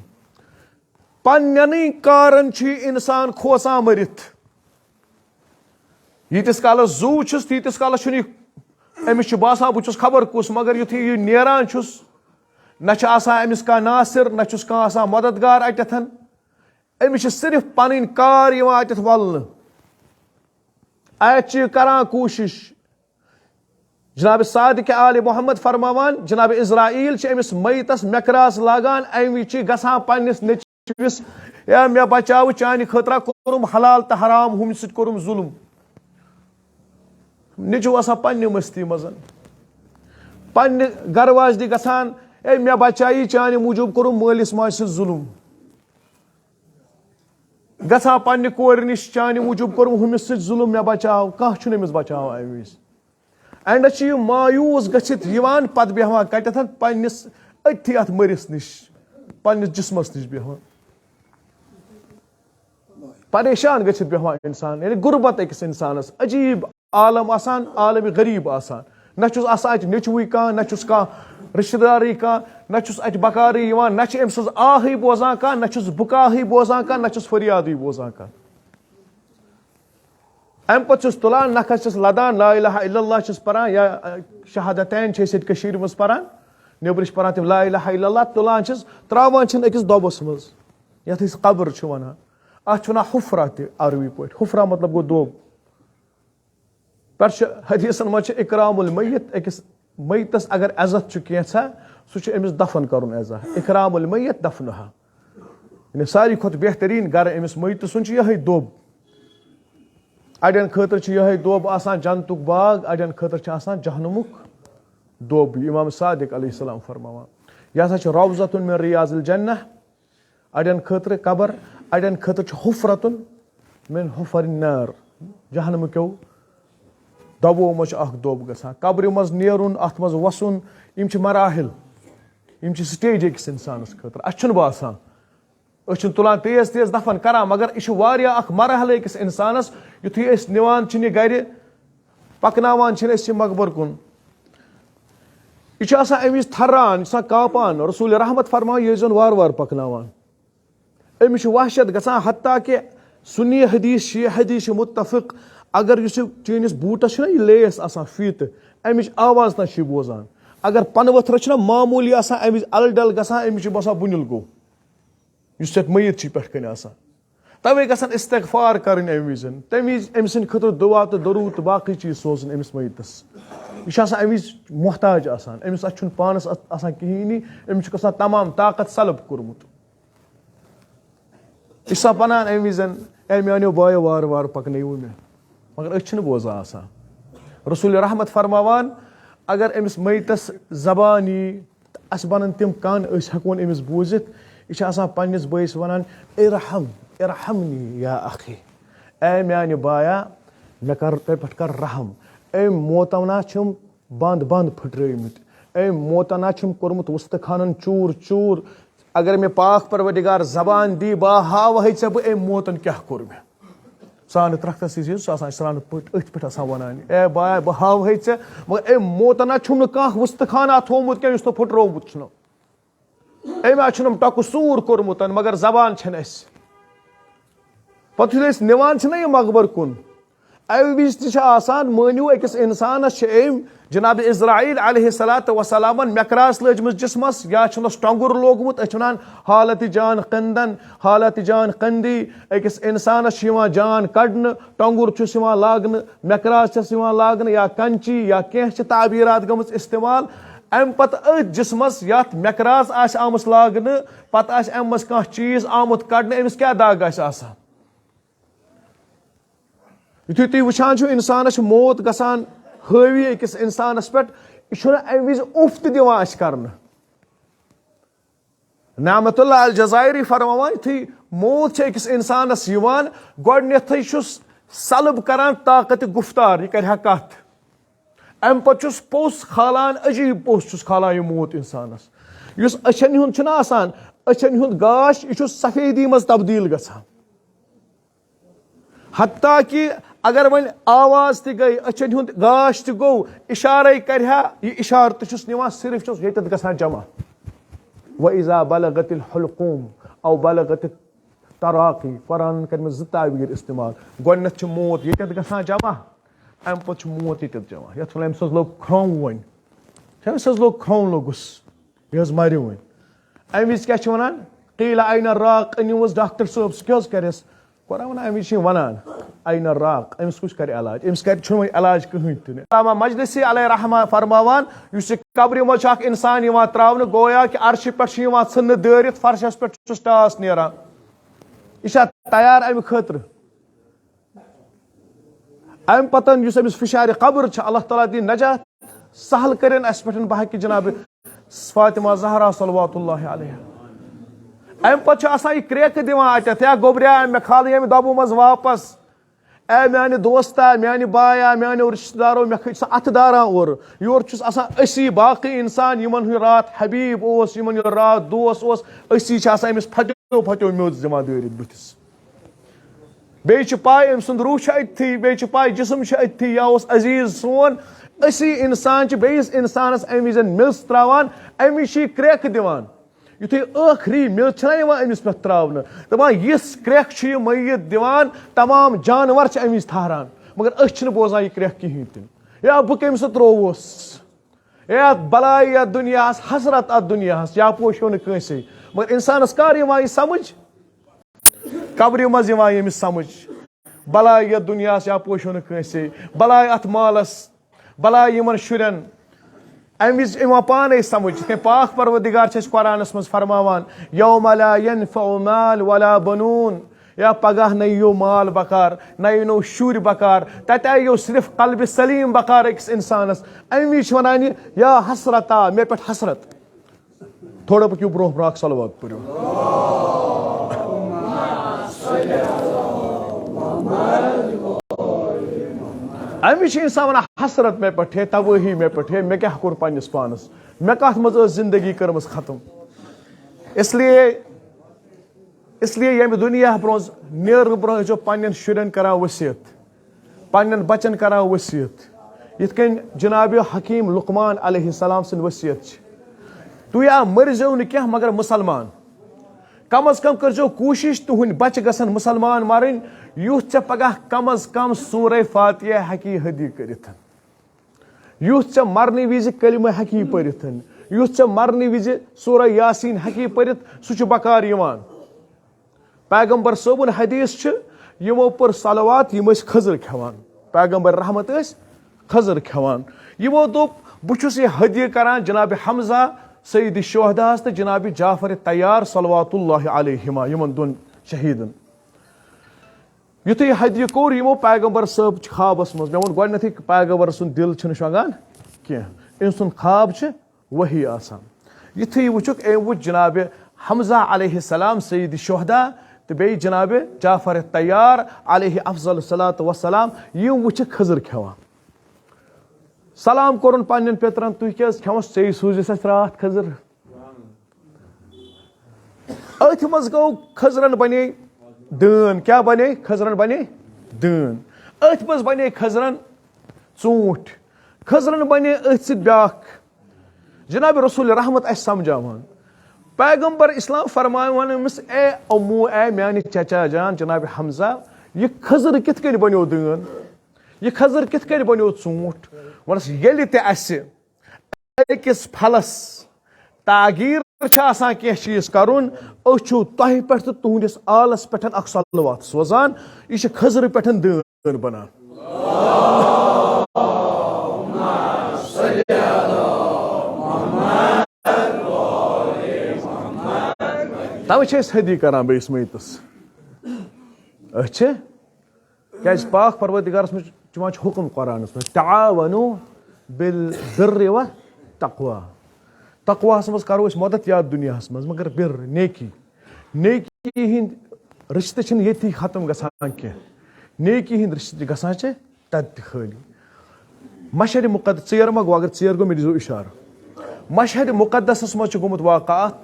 پننٮ۪نٕے کارن چھُ یہِ انسان کھوژان مٔرِتھ۔ ییٖتِس کالس زُو چھُس، تیٖتِس کالس چھُنہٕ یہِ، أمِس چھُ باسان، بہٕ چھُس خبر کُس، مگر یُتھُے یہِ نیران چھُس، نہ چھُ آسان أمِس کانٛہہ ناصر، نہ چھُس کانٛہہ آسان مددگار اَتٮ۪تھ۔ أمِس چھِ صرف پنٕنۍ کار یِوان اَتٮ۪تھ ولنہٕ۔ اَتہِ چھِ یہِ کران کوٗشِش۔ جناب صادق آل محمد فرماوان، جناب عزرائیل چھِ أمِس میتس مکراس لاگان، اَمہِ وِزِ چھِ گژھان پننِس نیٚچوِس، "یا مےٚ بچاو، چانہِ خٲطرٕ کوٚرُم حلال تہٕ حرام، ہُمہِ سۭتۍ کوٚرُم ظُلُم۔" نیٚچوٗ آسان پننہِ مستی منٛز، پننہِ گرٕ واجنہِ گژھان، "اے مےٚ بچایی، چانہِ موٗجوٗب کوٚرُم مٲلِس ماجہِ سۭتۍ ظُلُم۔" گژھان پننہِ کورِ نِش، "چانہِ موٗجوٗب کوٚرُم ہُمِس سۭتۍ ظُلُم، مےٚ بچاو۔" کانٛہہ چھُنہٕ أمِس بچاوان اَمہِ وِزِ۔ اینڈس چھِ یہِ مایوٗس گٔژھِتھ یِوان، پتہٕ بیٚہوان کتٮ۪تھ؟ پننِس أتھی اتھ مٔرِس نِش، پننِس جسمس نِش بیٚہوان۔ پریشان گٔژھِتھ بیٚہوان انسان، یعنی غربت أکِس انسانس، عجیٖب عالم آسان، عالم غریب آسان۔ نہ چھُس آسان اتہِ نیٚچوٕے کانٛہہ، نہ چھُس کانٛہہ رشتہٕ دارٕے کانٛہہ، نہ چھُس اَتہِ بکارٕے یِوان، نہ چھِ أمۍ سٕنٛز آہٕے بوزان کانٛہہ، نہ چھُس بُکاہٕے بوزان کانٛہہ، نہ چھُس فریادٕے بوزان کانٛہہ۔ اَمہِ پَتہٕ چھُس تُلان، نَکھَس چھِس لَدان، لا الہ الا اللہ چھِس پَران، یا شہادتین چھِ أسۍ ییٚتہِ کٔشیٖرِ منٛز پَران، نیٚبرٕ چھِ پَران تِم لا الہ الا اللہ، تُلان چھِس، ترٛاوان چھِن أکِس دۄبَس منٛز، یَتھ أسۍ قبر چھِ وَنان۔ اَتھ چھِ وَنان حفرہ تہِ عربی پٲٹھۍ، حفرہ مطلب گوٚو دۄب۔ پٮ۪ٹھ چھُ حدیثن منٛز چھُ اکرام المیت، أکِس میتس اگر عزت چھُ کینٛژھا، سُہ چھُ أمِس دفن کرُن عزت۔ اکرام المیت دفنہا۔ یعنی ساروی کھۄتہٕ بہتریٖن گرٕ أمِس میتہٕ سُنٛد چھُ یِہوٚے دۄب۔ اَڑٮ۪ن خٲطرٕ چھُ یِہوٚے دۄب آسان جنتُک باغ، اَڑٮ۪ن خٲطرٕ چھُ آسان جہنمُک دۄب۔ یہِ امام صادق علیہ السلام فرماوان۔ یہِ ہسا چھُ روضۃ من ریاض الجنہ۔ اَڑٮ۪ن خٲطرٕ قبر، اَڑٮ۪ن خٲطرٕ چھُ حفرتن من حفر النار، جہنمہٕ کیو دۄبو منٛز چھُ اکھ دۄب گژھان۔ قبرِ منٛز نیرُن، اَتھ منٛز وَسُن، یِم چھِ مراحل، یِم چھِ سٹیج أکِس اِنسانَس خٲطرٕ۔ اَسہِ چھُنہٕ باسان، أسۍ چھِنہٕ تُلان تیز تیز دفن کران، مگر یہِ چھُ واریاہ اکھ مرحلہٕ أکِس اِنسانَس۔ یُتھُے أسۍ نِوان چھِنہٕ یہِ گرِ، پکناوان چھِنہٕ أسۍ یہِ مقبر کُن، یہِ چھُ آسان اَمہِ وِزِ تھران، یہِ چھُ آسان کانپان۔ رسول رحمت فرماوان، یہِ ٲسۍ زن وارٕ وارٕ پکناوان۔ أمِس چھِ وحشت گژھان، حتیٰ کہِ سُنی حدیث، شیعہ حدیث چھِ متفق، اگر یُس یہِ چٲنِس بوٗٹس چھُنہ یہِ لیس آسان، فیٖتہٕ، اَمِچ آواز تام چھِ یہِ بوزان۔ اگر پنہٕ ؤتھرس چھُنہ معموٗلی آسان، اَمِچ الہٕ ڈل گژھان، أمِس چھُ باسان بُنِل گوٚو۔ یُس ژےٚ میت چھُے پٮ۪ٹھ کَنہِ آسان۔ تَوَے گژھن استغفار کَرٕنۍ اَمہِ وِزِ۔ تَمہِ وِزِ أمۍ سٕنٛدِ خٲطرٕ دُعا تہٕ دروٗد تہٕ باقٕے چیٖز سوزٕنۍ أمِس میتَس۔ یہِ چھُ آسان اَمہِ وِزِ محتاج آسان۔ أمِس اَتھ چھُنہٕ پانَس اَتھ آسان کِہیٖنۍ۔ أمِس چھُکھ آسان تمام طاقت سلب کوٚرمُت۔ یہِ چھُ آسان وَنان اَمہِ وِزِ، "اے میٛانیو بایو، وارٕ وارٕ پَکنٲیِو مےٚ۔" مگر أسۍ چھِنہٕ بوزان آسان۔ رسول رحمت فرماوان، اگر أمِس میتَس زبان یی، اَسہِ بَنَن تِم کَن، أسۍ ہٮ۪کون أمِس بوٗزِتھ۔ یہِ چھِ آسان پنٛنِس بٲیِس وَنان، "ارحم، ارحمنی یا اخی، اے میٛانہِ بایا، مےٚ کَر، مےٚ پٮ۪ٹھ کَر رحم۔ أمۍ موتَن نا چھِم بنٛد بنٛد پھٕٹرٲومٕتۍ، أمۍ موتَن نا چھِم کوٚرمُت وُستہٕ خانَن چوٗر چوٗر۔ اگر مےٚ پاک پروردگار زبان دی، بہٕ ہاوہَے ژےٚ بہٕ أمۍ موتَن کیٛاہ کوٚر مےٚ۔" سرٛانہٕ ترٛکھتَس یُس چھُ آسان، سرٛانہٕ پٲٹھۍ أتھۍ پٮ۪ٹھ آسان وَنان، "اے باے، بہٕ ہاوہَے ژےٚ، مگر أمۍ موتَن نا چھُم نہٕ کانٛہہ وُستہٕ خانہ تھوٚومُت کینٛہہ یُس نہٕ پھٕٹروومُت چھُنہٕ۔ أمۍ ہا چھُنہٕ ٹۄکہٕ سوٗر کوٚرمُت، مگر زبان چھَنہٕ اَسہِ۔" پَتہٕ یُتھُے أسۍ نِوان چھِنہ یہِ مقبر کُن، اَمہِ وِزِ تہِ چھِ آسان، مٲنِو، أکِس اِنسانَس چھِ أمۍ جناب عزرائیل علیہ الصلوۃ والسلامن مکراس لٲجمٕژ جسمس، یا چھُنس ٹۄنٛگُر لوگمُت، أسۍ چھِ وَنان حالت جان قندن، حالت جان قندی۔ أکِس اِنسانَس چھُ یِوان جان کڑنہٕ، ٹۄنٛگُر چھُس یِوان لاگنہٕ، مکراس چھَس یِوان لاگنہٕ، یا کنچی، یا کینٛہہ چھِ تعبیٖرات گٔمٕژ استعمال۔ اَمہِ پتہٕ أتھۍ جسمس یَتھ مکراس آسہِ آمٕژ لاگنہٕ، پتہٕ آسہِ اَمہِ منٛز کانٛہہ چیٖز آمُت کڑنہٕ، أمِس کیٛاہ دگ آسہِ آسان؟ یُتھُے تُہۍ وٕچھان چھِو، اِنسانَس چھُ موت گژھان حٲوی أکِس اِنسانَس پٮ۪ٹھ، یہِ چھُنہٕ اَمہِ وِزِ اُف تہِ دِوان اَسہِ کَرنہٕ۔ نعمت اللہ الجزائری فرماوان، یُتھُے موت چھِ أکِس اِنسانَس یِوان، گۄڈٕنٮ۪تھٕے چھُس سلب کَران طاقت گُفتار، یہِ کَرِ ہا کَتھ۔ اَمہِ پَتہٕ چھُس پوٚژھ کھالان، عجیٖب پوٚژھ چھُس کھالان یہِ موت اِنسانَس۔ یُس أچھَن ہُنٛد چھُنہ آسان، أچھَن ہُنٛد گاش، یہِ چھُ سفیدی منٛز تبدیٖل گژھان۔ حتیٰ کہ اگر وۄنۍ آواز تہِ گٔے، أچھن ہُنٛد گاش تہِ گوٚو، اشارے کرِ ہا، یہِ اشارٕ تہِ چھُس نِوان، صرف چھُس ییٚتٮ۪تھ گژھان جمع۔ وَإِذَا بَلَغَتِ الْحُلْقُومَ أَوْ بَلَغَتِ التَّرَاقِي۔ قرآنن کٔرمٕژ زٕ تعبیٖر استعمال۔ گۄڈٕنٮ۪تھ چھُ موت ییٚتٮ۪تھ گژھان جمع، اَمہِ پتہٕ چھُ موت ییٚتٮ۪تھ جمع۔ یَتھ وَنان أمِس حظ لوٚگ کھرٛوٚم وۄنۍ۔ چھا أمِس حظ لوٚگ کھرٛوٚم لوٚگُس۔ یہِ حظ مَرِ وۄنۍ۔ اَمہِ وِزِ کیٛاہ چھِ وَنان؟ قیٖلَ اَیْنَ الرَّاقُ، أنِو حظ ڈاکٹر صٲب، سُہ کیٛاہ حظ کَرٮ۪س؟ قرآن وَنان، اَمہِ وِزِ چھِ یِم وَنان، اَیْنَ الرَّاقُ، أمِس کُس کَرِ علاج؟ أمِس کَرِ، چھُنہٕ وۄنۍ علاج کٕہٕنۍ تہِ نہٕ۔ علامہ مجلسی علیہ رحمہ فرماوان، یُس یہِ قبرِ منٛز چھُ اَکھ اِنسان یِوان ترٛاونہٕ، گویا کہِ عرشہِ پٮ۪ٹھ چھُ یِوان ژھٕننہٕ دٲرِتھ، فرشَس پٮ۪ٹھ چھُس ٹاس نیران۔ یہِ چھا تیار اَمہِ خٲطرٕ؟ اَمہِ پَتَن یُس أمِس فشارِ قبر چھِ، اللہ تعالیٰ دِیِن نجات، سہل کٔرِن اَسہِ پٮ۪ٹھ۔ بہٕ ہٮ۪کہٕ جناب فاطمہ زہرا صلوات اللہ علیہا۔ اَمہِ پَتہٕ چھُ آسان یہِ کرٛیکہٕ دِوان اَتٮ۪تھ، "یا گوٚبریا، مےٚ کھالہٕ ییٚمہِ دۄبہٕ منٛز واپس۔ اے میٛانہِ دوستا، میٛانہِ بایا، میٛانیو رِشتہٕ دارو، مےٚ کھٔتۍ سۄ اَتھٕ داران اورٕ۔ یورٕ چھُس آسان أسی باقٕے اِنسان، یِمَن ہُنٛد راتھ حبیب اوس، یِمَن یہِ راتھ دوس اوس، أسی چھِ آسان أمِس پھَتیو پھَتیو میوٚژ دِوان دٲرِتھ بٕتھِس۔" بیٚیہِ چھِ پاے أمۍ سُنٛد روح چھُ أتھی، بیٚیہِ چھِ پاے جسم چھُ أتھی، یا اوس عزیز سون۔ أسی انسان چھِ بیٚیِس انسانس امہِ وِزِ میٚژ تراوان، امہِ وِزِ چھِ یہِ کرٛیکھ دِوان۔ یُتھُے ٲخری میٚژ چھَنہ یِوان أمِس پٮ۪ٹھ تراونہٕ، دَپان یِژھ کرٛیکھ چھُ یہِ میت دِوان، تمام جانور چھِ امہِ وِزِ تھہران، مگر أسۍ چھِنہٕ بوزان یہِ کرٛیکھ کِہیٖنۍ تہِ۔ یا بہٕ کٔمۍ سۭتۍ ترووُس؟ اے اتھ بلاے یتھ دُنیاہس، حسرت اتھ دُنیاہس، یا پوشو نہٕ کٲنٛسے۔ مگر انسانس کر یِوان یہِ سمجھ؟ قبرِ منٛز یِوان ییٚمِس سمجھ۔ بلاے یتھ دُنیاہس، یا پوشو نہٕ کٲنٛسے۔ بلاے اتھ مالس، بلاے یِمن شُرٮ۪ن۔ امہِ وِزِ یِوان پانے سمجھ، یِتھ کٔنۍ پاک پروردگار چھِ اَسہِ قرآنس منٛز فرماوان، یوم لا ینفع مال ولا بنون۔ یا پگاہ نہ یِیو مال بکار، نہ یِنو شُرۍ بکار، تتہِ آیو صرف قلبِ سلیم بکار أکِس انسانس۔ امہِ وِزِ چھِ ونان یہِ، یا حسرتا، مےٚ پٮ۪ٹھ حسرت۔ تھوڑا پٔکِو برونٛہہ برونٛہہ، اکھ صلوات پٔرِو۔ امہِ وِزِ چھِ انسان ونان، حسرت مےٚ پٮ۪ٹھ ہے، تبٲہی مےٚ پٮ۪ٹھ ہے، مےٚ کیٛاہ کوٚر پننِس پانس، مےٚ کتھ منٛز ٲس زندگی کٔرمٕژ ختم۔ اس لیے اس لیے ییٚمہِ دُنیا برونٛہہ نیرنہٕ برونٛہہ ٲسۍزیو پننٮ۪ن شُرٮ۪ن کران ؤصیت، پننٮ۪ن بچن کران ؤصیت، یِتھ کٔنۍ جناب حکیم لقمان علیہ السلام سٕنٛدۍ ؤصیت چھِ۔ تُہۍ آ مٔرۍزیو نہٕ کینٛہہ مگر مُسلمان۔ کم از کم کٔرۍزیو کوٗشِش تُہٕنٛدۍ بچہِ گژھن مُسلمان مرٕنۍ، یُتھ ژےٚ پگاہ کم از کم سورہ فاتحہ ہٮ۪کہِ ہدی کٔرِتھ۔ یُتھ ژےٚ مرنہٕ وِزِ کلمہٕ ہٮ۪کہِ پٔرِتھ، یُتھ ژےٚ مرنہٕ وِزِ سورہ یاسین ہٮ۪کہِ پٔرِتھ، سُہ چھُ بکار یِوان۔ پیغمبر صٲبُن حدیث چھُ، یِمو پٔر صلوات، یِم ٲسۍ کھٔزٕر کھٮ۪وان۔ پیغمبر رحمت ٲسۍ کھٔزٕر کھٮ۪وان۔ یِمو دوٚپ، بہٕ چھُس یہِ ہدیہِ کران جناب حمزہ سید شہداہس تہٕ جناب جعفر طیار صلوات اللہ علیہما، یِمن دۄن شہیدن۔ یُتھُے یہِ ہدیہِ کوٚر، یِمو پیغمبر صٲب چھِ خوابس منٛز، مےٚ ووٚن گۄڈٕنیتھٕے، پیغمبر سُنٛد دِل چھُنہٕ شۄنٛگان کینٛہہ، أمۍ سُنٛد خواب چھِ وحی آسان۔ یُتھُے یہِ وٕچھُکھ، أمۍ وٕچھ جناب حمزہ علیہ السلام سید شہدا تہٕ بیٚیہِ جناب جعفر طیار علیہ افضل الصلاۃ والسلام، یِم وٕچھِکھ کھٔزٕر کھٮ۪وان۔ سلام کوٚرُن پننٮ۪ن پیترن، تُہۍ کیٛازِ کھٮ۪وان، ژےٚ سوٗزِس اَسہِ راتھ کھٔزٕر؟ أتھۍ منٛز گوٚو، کھٔزرن بنے دٲن۔ کیٛاہ بنے؟ کھٔزرن بنے دٲن۔ أتھۍ منٛز بنے کھٔزرن ژوٗنٛٹھۍ۔ کھٔزرن بنے أتھۍ سۭتۍ بیٛاکھ۔ جناب رسول رحمت اَسہِ سمجھاوان۔ پیغمبر اسلام فرماوان أمِس، اے امو، اے میانہِ چچا جان جناب حمزہ، یہِ کھٔزر کِتھ کٔنۍ بنیو دٲن؟ یہِ کھٔزر کِتھ کٔنۍ بنیو ژوٗنٛٹھ؟ وَنس، ییٚلہِ تہِ اَسہِ أکِس پھلس تعگیٖر چھِ آسان کینٛہہ چیٖز کرُن، أسۍ چھِو تۄہہِ پٮ۪ٹھ تہٕ تُہنٛدِس آلس پٮ۪ٹھ اکھ صلوات سوزان۔ یہِ چھِ کھٔزرٕ پٮ۪ٹھ دٲن بنان۔ توے چھِ أسۍ ہدی کران بیٚیِس میتس۔ أسۍ چھِ کیازِ پاک پروردگارس منٛز چھ، چھ حکم قرآنس منٛز، تعاونوا بالبر والتقوی۔ تقواہس منٛز کرو أسۍ مدد یتھ دُنیاہس منٛز، مگر بر، نیکی، نیکی ہٕنٛدۍ رشتہٕ چھِنہٕ ییٚتی ختم گژھان کینٛہہ، نیکی ہٕنٛدۍ رشتہٕ چھِ گژھان چھِ تتہِ تہِ خٲلی۔ مشہد مقدس، ژیر ما گوٚو؟ اگر ژیر گوٚو، مےٚ دیٖزیو اشارٕ۔ مشہد مقدسس منٛز چھُ گوٚمُت واقعہ اکھ،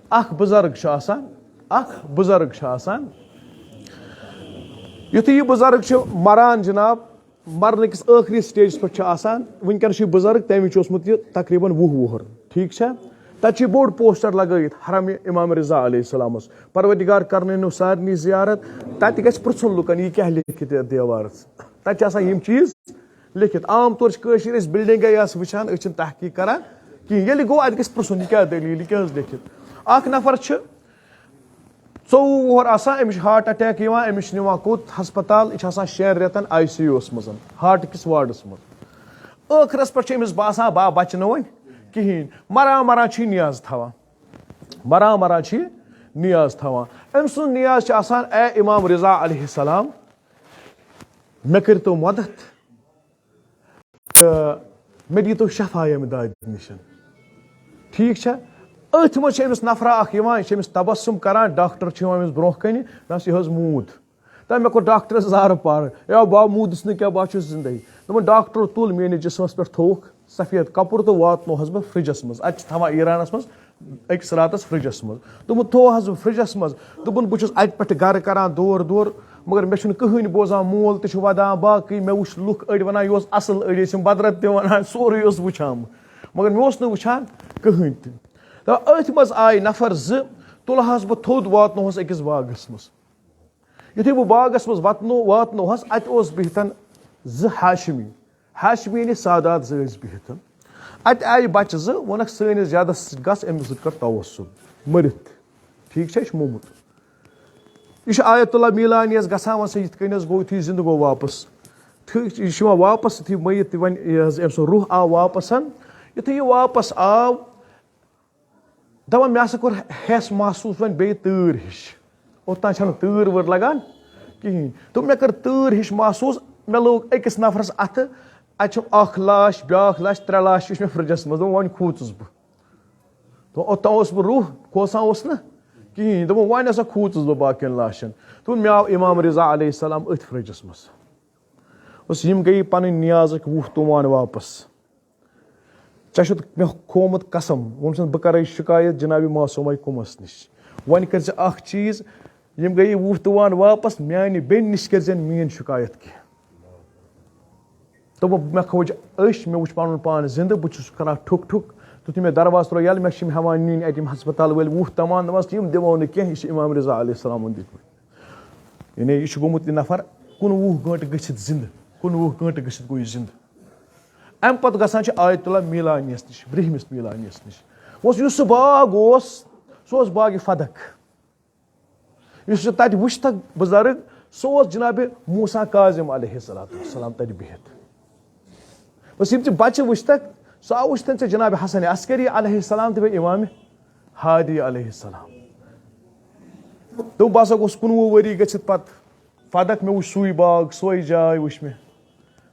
اکھ بُزرگ چھُ آسان، اکھ بُزرگ چھُ آسان۔ یُتھُے یہِ بُزرگ چھُ مران جناب، مرنہٕ کِس ٲخری سٹیجس پٮ۪ٹھ چھُ آسان، وٕنکیٚنس چھُ یہِ بُزرگ، تَمہِ وِزِ چھُ اوسمُت یہِ تقریباً وُہ وُہُر، ٹھیٖک چھا؟ تَتہِ چھُ یہِ بوٚڑ پوسٹر لگٲیِتھ حرم امام رضا علیہ السلامس، پروردگار کرنٲینو سارنٕے زیارت۔ تَتہِ گژھِ پرٛژھُن لُکن، یہِ کیٛاہ لیکھِتھ یَتھ دیوارس؟ تَتہِ چھِ آسان یِم چیٖز لیکھِتھ۔ عام طور چھِ کٲشِر أسۍ بلڈنگے یَس وٕچھان، أسۍ چھِنہٕ تحقیٖق کران کِہیٖنۍ۔ ییٚلہِ گوٚو، اَتہِ گژھِ پرٛژھُن، یہِ کیٛاہ دٔلیٖل، یہِ کیٛاہ حظ لیکھِتھ؟ اکھ نفر چھُ ژوٚوُہ وُہُر آسان، أمِس چھُ ہارٹ اٹیک یِوان، أمِس چھِ نِوان کوٚت؟ ہسپتال۔ یہِ چھُ آسان شٮ۪ن رٮ۪تن آئی سی یوٗ وس منٛز، ہارٹ کِس وارڈس منٛز۔ ٲخرس پٮ۪ٹھ چھُ أمِس باسان، بہٕ بچہٕ نہٕ وۄنۍ کِہیٖنۍ۔ مران مران چھُ یہِ نیاز تھاوان، مران مران چھُ یہِ نیاز تھاوان۔ أمۍ سُنٛد نیاز چھُ آسان، اے امام رضا علیہ السلام، مےٚ کٔرۍتو مدد تہٕ مےٚ دیٖتو شفا ییٚمہِ دادِ نِش۔ ٹھیٖک چھا؟ أتھۍ منٛز چھُ أمِس نفرا اکھ یِوان، یہِ چھُ أمِس تبسم کران، ڈاکٹر چھُ یِوان أمِس برونٛہہ کنہِ، دپان، یہِ حظ موٗد۔ تہٕ مےٚ کوٚر ڈاکٹرس زارٕ پارٕ، یا بہٕ موٗدُس نہٕ کینٛہہ، بہٕ ہا چھُس زندے۔ دوٚپُن، ڈاکٹرو تُل میٲنِس جسمس پٮ۪ٹھ، تھووُکھ سفید کپُر تہٕ واتنووہس بہٕ فرجس منٛز۔ اتہِ چھِ تھاوان ایرانس منٛز أکِس راتس فرجس منٛز۔ دوٚپُن، تھووہس بہٕ فرجس منٛز۔ دوٚپُن، بہٕ چھُس اتہِ پٮ۪ٹھ گرٕ کران دورٕ دورٕ، مگر مےٚ چھُنہٕ کٕہٕنۍ بوزان، مول تہِ چھُ وَدان، باقٕے مےٚ وٕچھ لُکھ، أڑۍ وَنان یہِ اوس اَصٕل، أڑۍ ٲسۍ یِم بدرت تہِ وَنان، سورُے اوس وٕچھان بہٕ، مگر مےٚ اوس نہٕ وٕچھان کٕہٕنۍ تہِ۔ تہٕ أتھۍ منٛز آیہِ نفر زٕ، تُلہٕ ہَس بہٕ تھوٚد، واتنوہَس أکِس باغَس منٛز۔ یُتھُے بہٕ باغَس منٛز واتنو-، واتنوہَس، اَتہِ اوس بِہِتھ زٕ ہاشمی، ہاشمی یعنی سادات زٕ ٲسۍ بِہِتھ۔ اَتہِ آیہِ بَچہٕ زٕ، ووٚنُکھ، "سٲنِس جدَس سۭتۍ گژھ، أمِس سۭتۍ کر توسل، مٔرِتھ۔ ٹھیٖک چھا، یہِ چھُ مومُت۔" یہِ چھُ آیت اللہ میٖلانیَس گژھان، وَنان، یِتھ کٔنۍ حظ گوٚو، یُتھُے یہِ زِندٕ گوٚو واپَس۔ ٹھیٖک چھُ، یہِ چھُ یِوان واپَس، یُتھُے مٔیِت تہِ وۄنۍ، یہِ حظ أمۍ سُنٛد روح آو واپَس۔ یُتھُے یہِ واپَس آو، دَپان، مےٚ ہسا کوٚر حٮ۪س محسوٗس وۄنۍ بیٚیہِ تۭر ہِش۔ اوٚتام چھَنہٕ تۭر وٲر لَگان کِہیٖنۍ۔ تہٕ مےٚ کٔر تۭر ہِش محسوٗس، مےٚ لوگ أکِس نفرَس اَتھٕ، اَتہِ چھِ اَکھ لاش، بیٛاکھ لاش، ترٛےٚ لاش چھِ مےٚ فرٛجَس منٛز، دوٚپُن، وۄنۍ کھوٗژُس بہٕ۔ تہٕ اوٚتام اوس بہٕ روح، کھوژان اوس نہٕ کِہیٖنۍ۔ دوٚپُن، وۄنۍ ہسا کھوٗژُس بہٕ باقیَن لاشَن۔ دوٚپُن، مےٚ آو امام رضا علیہ السلام أتھۍ فرٛجَس منٛز۔ بس، یِم گٔیے پنٕنۍ نیازٕکۍ وُہ تُوان واپس۔ ژےٚ چھُتھ مےٚ کھومُت قسم، ووٚن چھُس بہٕ کرے شکایت جناب معصومہ کُمس نِش۔ وۄنۍ کٔرۍ زِ اکھ چیٖز، یِم گٔیے وُہ تُوان واپس، میانہِ بیٚنہِ نِش کٔرۍ زٮ۪ن میٲنۍ شکایت کینٛہہ۔ دوٚپُن، مےٚ کھوج أچھ، مےٚ وُچھ پنُن پان زندٕ، بہٕ چھُس کران ٹھُک ٹھُک۔ تہٕ یُتھُے مےٚ دروازٕ ترٛوو یَلہٕ، مےٚ چھِ یِم ہٮ۪وان نِنۍ اَتہِ یِم ہسپتال وٲلۍ وُہ تُوان، دوٚپمَس، یِم دِمو نہٕ کینٛہہ، یہِ چھِ امام رضا علیہ السلامن دِتمٕتۍ۔ یعنی یہِ چھُ گوٚمُت یہِ نفر کُنوُہ گٲنٛٹہٕ گٔژھِتھ زِندٕ، کُنوُہ گٲنٛٹہٕ گٔژھِتھ گوٚو یہِ زِندٕ۔ اَمہِ پتہٕ گژھان چھِ آیت اللہ میٖلانیَس نِش، برٛہمِس میٖلانیَس نِش۔ وۄنۍ یُس سُہ باغ اوس، سُہ اوس باغِ فدق۔ یُس سُہ تَتہِ وٕچھتَکھ بُزرگ، سُہ اوس جناب موسیٰ کاظم علیہ الصلوۃ والسلام تَتہِ بِہِتھ۔ بس یِم تہِ بچہٕ وٕچھتَکھ، سُہ آو وٕچھتَن ژےٚ جناب حسن عسکری علیہ السلام تہٕ بیٚیہِ امام ہادی علیہ السلام۔ دوٚپ، بہٕ ہسا گوٚژھ کُنوُہ ؤری گٔژھِتھ پتہٕ فدق، مےٚ وٕچھ سُے باغ، سۄے جاے وٕچھ مےٚ۔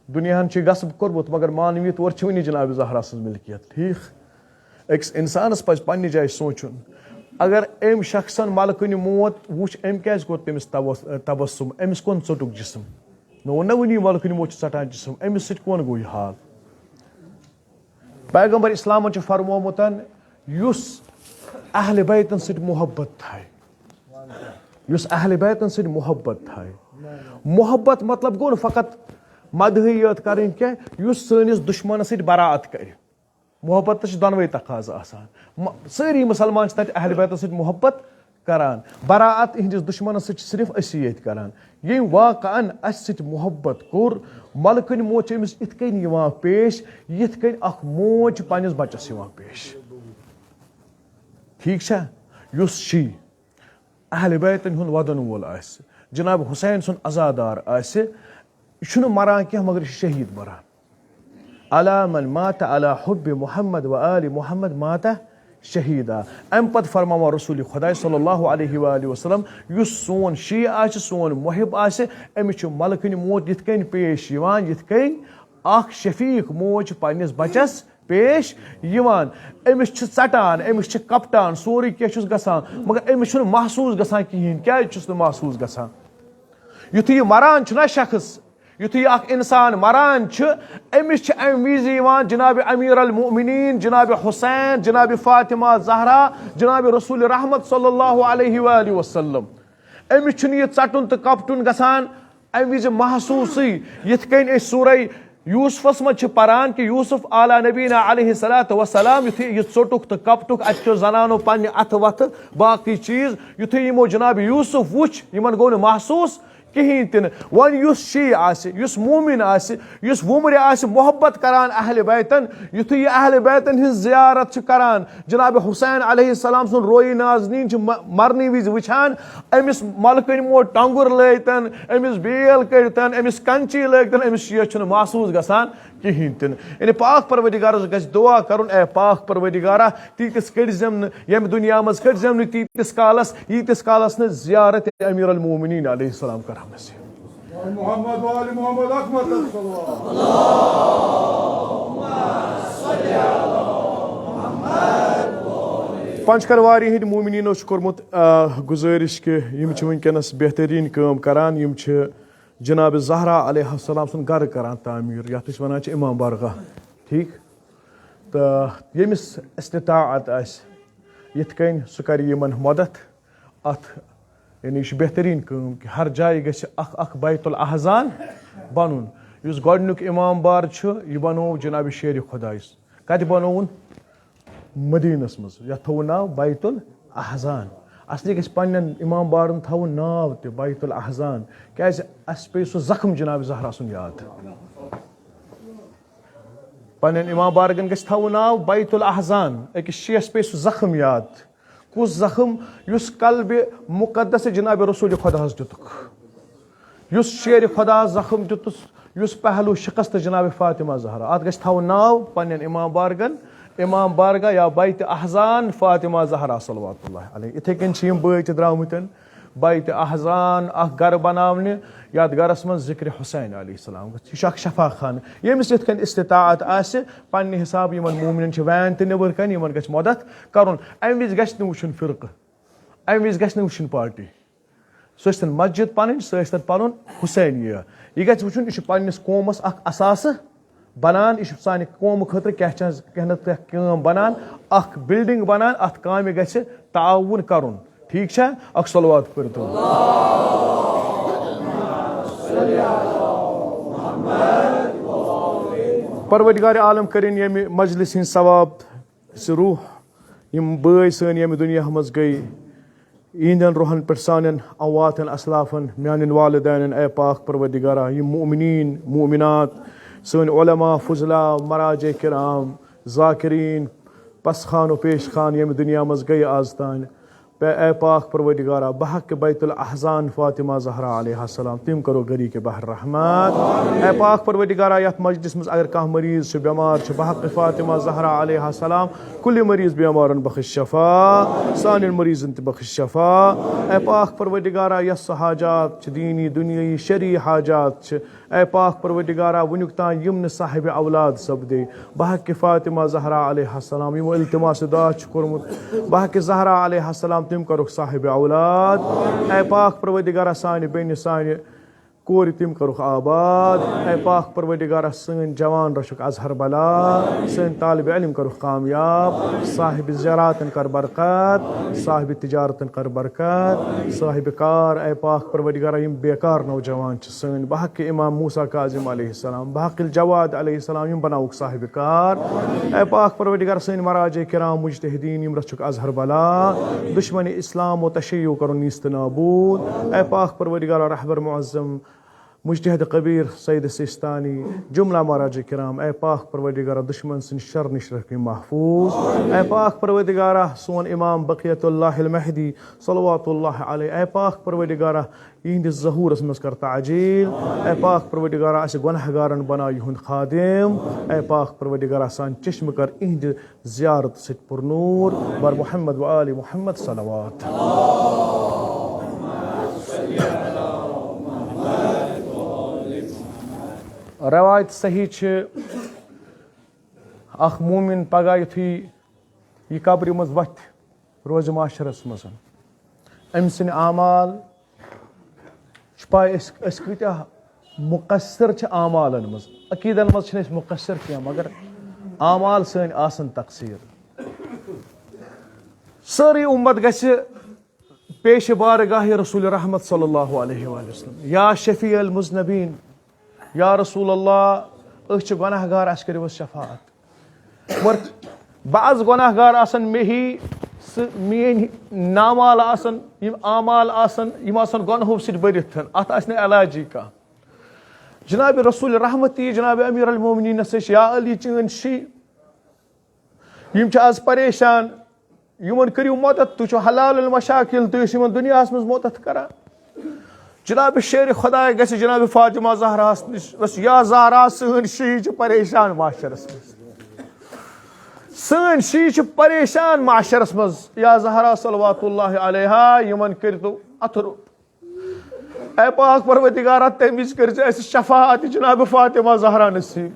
دُنیاہن چھُ غصب کوٚرمُت، مگر مانویت اورٕ چھِ وٕنہِ جناب زہرا سٕنٛز ملکیت۔ ٹھیٖک، أکِس انسانس پزِ پننہِ جایہِ سونٛچُن۔ اگر أمۍ شخصن ملکٕنۍ موت وٕچھ، أمۍ کیازِ کوٚر تٔمِس تبس-، تبسم؟ أمِس کون ژوٚٹُکھ جسم؟ مےٚ ووٚن نہ وٕنی، ملکٕنۍ موت چھِ ژٹان جسم، أمِس سۭتۍ کون گوٚو یہِ حال؟ پیغمبر اسلامن چھُ فرمومُت، یُس اہل بیتن سۭتۍ محبت تھایہِ، یُس اہل بیتن سۭتۍ محبت تھایہِ۔ محبت مطلب گوٚو نہٕ فقط مدحٕے یٲژ کرٕنۍ کینٛہہ، یُس سٲنِس دُشمنس سۭتۍ برات کرِ۔ محبت تہٕ چھِ دۄنوَے تقاضہٕ آسان۔ م-، سٲری مُسلمان چھِ تَتہِ اہل بیتَس سۭتۍ محبت کران۔ برات اِہِنٛدِس دُشمَنَس سۭتۍ چھِ صرف أسی یٲتۍ کران۔ ییٚمۍ واقعاً اَسہِ سۭتۍ محبت کوٚر، ملکٕنۍ موت چھِ أمِس یِتھ کٔنۍ یِوان پیش، یِتھ کٔنۍ اَکھ موج چھِ پنٛنِس بَچَس یِوان پیش۔ ٹھیٖک چھا؟ یُس شی اہل بیتن ہُنٛد ودن وول آسہِ، جناب حسین سُنٛد عزادار آسہِ، یہِ چھُنہٕ مران کینٛہہ، مگر یہِ چھُ شہید مران۔ علی من مات علی حب محمد و آل محمد مات شہیدا۔ امہِ پتہٕ فرماوان رسول خداے صلی اللہ علیہ و آلہ وسلم، یُس سون شیعہ آسہِ، سون محب آسہِ، أمِس چھُ ملکٕنۍ موت یِتھ کٔنۍ پیش یِوان، یِتھ کٔنۍ اکھ شفیق موج چھِ پننِس بچس پیش یِوان۔ أمِس چھِ ژٹان، أمِس چھِ کپٹان، سورُے کینٛہہ چھُس گژھان، مگر أمِس چھُنہٕ محسوٗس گژھان کِہیٖنۍ۔ کیٛازِ چھُس نہٕ محسوٗس گژھان؟ یُتھُے یہِ مران چھُنہ شخص، یُتھُے یہِ اکھ انسان مران چھُ، أمِس چھِ امہِ وِزِ یِوان جناب امیر المؤمنین، جناب حسین، جناب فاطمہ زہرا، جناب رسول رحمت صلی اللہ علیہ وآلہ وسلم۔ أمِس چھُنہٕ یہِ ژٹُن تہٕ کپٹُن گژھان۔ امہِ وِزِ محسوٗسٕے، یِتھ کٔنۍ أسۍ سورہ یوسفس منٛز چھِ پران کہِ یوسف علی نبینا علیہ الصلوۃ والسلام، یُتھُے یہِ ژوٚٹُکھ تہٕ کپٹُکھ، اتہِ کیو زنانو پننہِ اتھٕ وتھٕ باقٕے چیٖز، یُتھُے یِمو جناب یوسف وُچھ، یِمن گوٚو نہٕ محسوٗس کِہیٖنۍ تہِ نہٕ۔ وۄنۍ یُس شیعہ آسہِ، یُس مومن آسہِ، یُس وُمرِ آسہِ محبت کران اہل بیتن، یُتھُے یہِ اہل بیتن ہٕنٛز زیارت چھُ کران، جناب حسین علیہ السلام سُنٛد رویہِ نازنیٖن چھِ م-، مرنہٕ وِزِ وٕچھان، أمِس ملکٕنۍ موت ٹۄنٛگُر لٲگتن، أمِس بیل کٔڑتن، أمِس کنچی لٲگتن، أمِس شیعہ چھُنہٕ محسوٗس گژھان کِہیٖنۍ تہِ نہٕ۔ یعنی پاک پروردگارس گژھِ دعا کرُن، اے پاک پروردگارا، تیٖتِس کٔڑزٮ۪م نہٕ ییٚمہِ دُنیا منٛز، کٔڑزٮ۪م نہٕ تیٖتِس کالس، ییٖتِس کالس نہٕ زیارت امیر المومنین علیہ السلام کرہمس۔ محمد وآل محمد احمد صلی اللہ۔ پنچکرواری ہٕنٛدۍ مومنیٖنو چھُ کوٚرمُت، آ، گُزٲرِش کہِ یِم چھِ وٕنکیٚنَس بہتریٖن کٲم کران، یِم چھِ جناب زہرا علیہ السلام سُنٛد گرٕ کران تعمیٖر، یَتھ أسۍ وَنان چھِ امام بارگاہ، ٹھیٖک؟ تہٕ ییٚمِس استطاعت آسہِ یِتھ کٔنۍ، سُہ کرِ یِمن مدد اَتھ یعنی یہِ چھِ بہتریٖن کٲم کہِ ہر جایہِ گژھِ اکھ اکھ بیت الاحزان بنُن۔ یُس گۄڈٕنیُک امام بار چھُ، یہِ بنوو جناب شیرِ خۄدایَس۔ کتہِ بنووُن؟ مدیٖنس منٛز۔ یتھ تھوٚوُن ناو بیت الاحزان۔ اصلی گژھِ پننٮ۪ن امام بارن تھاوُن ناو تہِ بیت الاحزان، کیازِ اسہِ پیٚیہِ سُہ زخم جناب زہرا سُنٛد یاد۔ پننٮ۪ن امام بارگن گژھِ تھاوُن ناو بیت الاحزان۔ أکِس شیعس پیٚیہِ سُہ زخم یاد۔ کُس زخم؟ یُس قلبِ مقدس جناب رسول خۄداہس دیُتُکھ، یُس شیرِ خۄدا زخم دیُتُس، یُس پہلو شکست جناب فاطمہ زہرا۔ اتھ گژھِ تھاوُن ناو پننٮ۪ن امام بارگن، امام بارگاہ یا بیت احزان فاطمہ زہرا صلوات اللہ علیہ۔ اتھے کٔنۍ چھِ یِم بٲے تہِ درامٕتۍ بیت احزان اکھ گرٕ بناونہِ، یتھ گرس منٛز ذکر حسین علیہ السلام گژھِ۔ یہِ چھُ اکھ شفا خانہٕ۔ ییٚمِس یِتھ کٔنۍ استطاعت آسہِ، پننہِ حساب یِمن مومنن چھِ وین تہِ نیبر کنہِ، یِمن گژھِ مدد کرُن۔ امہِ وِزِ گژھِ نہٕ وٕچھُن فرقہٕ، امہِ وِزِ گژھِ نہٕ وٕچھُن پارٹی۔ سُہ ٲسۍتن مسجد پنٕنۍ، سُہ ٲسۍتن پنُن حسینیہ۔ یہِ گژھِ وٕچھُن، یہِ چھُ پننِس قومس اکھ اثاثہٕ بنان، یہِ چھُ سانہِ قومہٕ خٲطرٕ کینٛہہ چیٖز، کینٛہہ نتہٕ کینٛہہ کٲم بنان، اکھ building بنان، اتھ کامہِ گژھِ تعاوُن کرُن۔ ٹھیک چھا؟ اکھ صلوات پٔرِو تو۔ پروردگار عالم کٔرِن ییٚمہِ مجلس ہٕنٛدۍ ثواب سُہ روح، یِم بٲے سٲنۍ ییٚمہِ دُنیا منٛز گٔے، یِہنٛدٮ۪ن روحن پٮ۪ٹھ، سانٮ۪ن امواتن اسلافن، میانٮ۪ن والدینن، اے پاک پروردگارا، یِم مؤمنین، مؤمنات، سٲنۍ علماء، فضلاء، مراجع کرام، ذاکرین، پسخان و پیش خان ییٚمہِ دُنیا منٛز گٔے آز تام، پے-، اے پاک پروردگارا، بحق بیت الاحزان فاطمہ زہرا علیہ السلام، تِم کرو گری کے بحر رحمت۔ اے پاک پروردگارا، یتھ مجلس منٛز اگر کانٛہہ مریض چھُ، بیمار چھُ، بحق فاطمہ زہرا علیہ السلام، کُلہِ مریض بیمارن بخش شفا، سانٮ۪ن مریضن تہِ بخش شفا۔ اے پاک پروردگارا، یۄس سۄ حاجات چھِ، دینی، دُنیٲیی، شرعی حاجات چھِ، اے پاک پروردگارا، وٕنیُک تام یِم نہٕ صاحب اولاد سپدے، بحق فاطمہ زہرا علیہ السلام یِمو التماس دعا چھُ کوٚرمُت، بحق زہرا علیہ السلام تِم کرُکھ صاحب اولاد۔ اے پاک پروردگارا، سانہِ بیٚنہِ، سانہِ کورِ تِم کرُکھ آباد۔ اے پاک پروردگارا، سٲنۍ جوان رچھُکھ اظہر بلا، سٲنۍ طالب علم کرُکھ کامیاب، صاحب زراعتن کر برکت، صاحب تجارتن کر برکت، صاحب کار۔ اے پاک پروردگارا، یِم بیکار نوجوان چھِ سٲنۍ، بحق امام موسیٰ کاظم علیہ السلام، بحق الجواد علیہ السلام، یِم بناوُکھ صاحب کار۔ اے پاک پروردگار، سٲنۍ مراجع کرام مجتہدین، یِم رچھُکھ اظہر بلا، دشمن اسلام و تشیع کرُن نیست نابود۔ اے پاک پروردگار، رہبر معظم مجتہد کبیر سید سیستانی، جملہ مراجع کرام، اے پاک پروردگار، دشمن سٕنٛدِ شر نِش رکھ یِم محفوظ۔ اے پاک پروردگارا، سون امام بقیت اللہ المہدی صلوات اللہ علیہ، اے پاک پروردگارا، یِہنٛدِس ظہوٗرس منٛز کر تعجیل۔ اے پاک پروردگارا، اسہِ گۄناہ گارن بناو یِہُنٛد خادم۔ اے پاک پروردگارا، سانہِ چشمہٕ کر یِہنٛدِ زیارت سۭتۍ پُرنوٗر۔ بر محمد و آل محمد صلوات۔ روایت صحیح چھِ، اکھ مومن پگاہ یُتھُے یہِ قبرِ منٛز وۄتھِ، روزِ معاشرس منٛز، أمۍ سٕنٛدۍ اعمال چھِ پاے أسۍ، أسۍ کۭتیٛاہ مُقصر چھِ اعمالن منٛز۔ عقیٖدن منٛز چھِنہٕ أسۍ مُقصر کینٛہہ، مگر اعمال سٲنۍ آسن تقصیر۔ سٲرٕے اُمت گژھِ پیش بارگاہ رسول رحمت صلی اللہ علیہ وآلہ وسلم، یا شفیع المذنبین، یا رسول اللہ، أسۍ چھِ گۄناہ گار، اَسہِ کٔرِو حظ شفاعت۔ مگر بعض گۄناہ گار آسن مے ہی، سُہ میٲنۍ نامال آسن، یِم اعمال آسن، یِم آسن گۄنہو سۭتۍ بٔرِتھ، اتھ آسہِ نہٕ علاجی کانٛہہ۔ جناب رسول رحمت تہِ، جناب امیر المومنینس نِش، یا علی چٲنۍ شی، یِم چھِ از پریشان، یِمن کٔرِو مدد، تُہۍ چھِو حلال المشاکل، تُہۍ ٲسِو یِمن دُنیاہس منٛز مدد کران۔ جناب شیر خداے گژھِ جناب فاطمہ زہراہس نِش، بس یا زہرا، سٲنۍ شی چھِ پریشان معاشرس منٛز، سٲنۍ شی چھِ پریشان معاشرس منٛز، یا زہرا صلوات اللہ علیہا، یِمن کٔرۍتو اتھٕ روٚٹ۔ اے پاک پروردگارا، تمہِ وِزِ کٔرۍ زِ اسہِ شفاعت جناب فاطمہ زہرا نصیب۔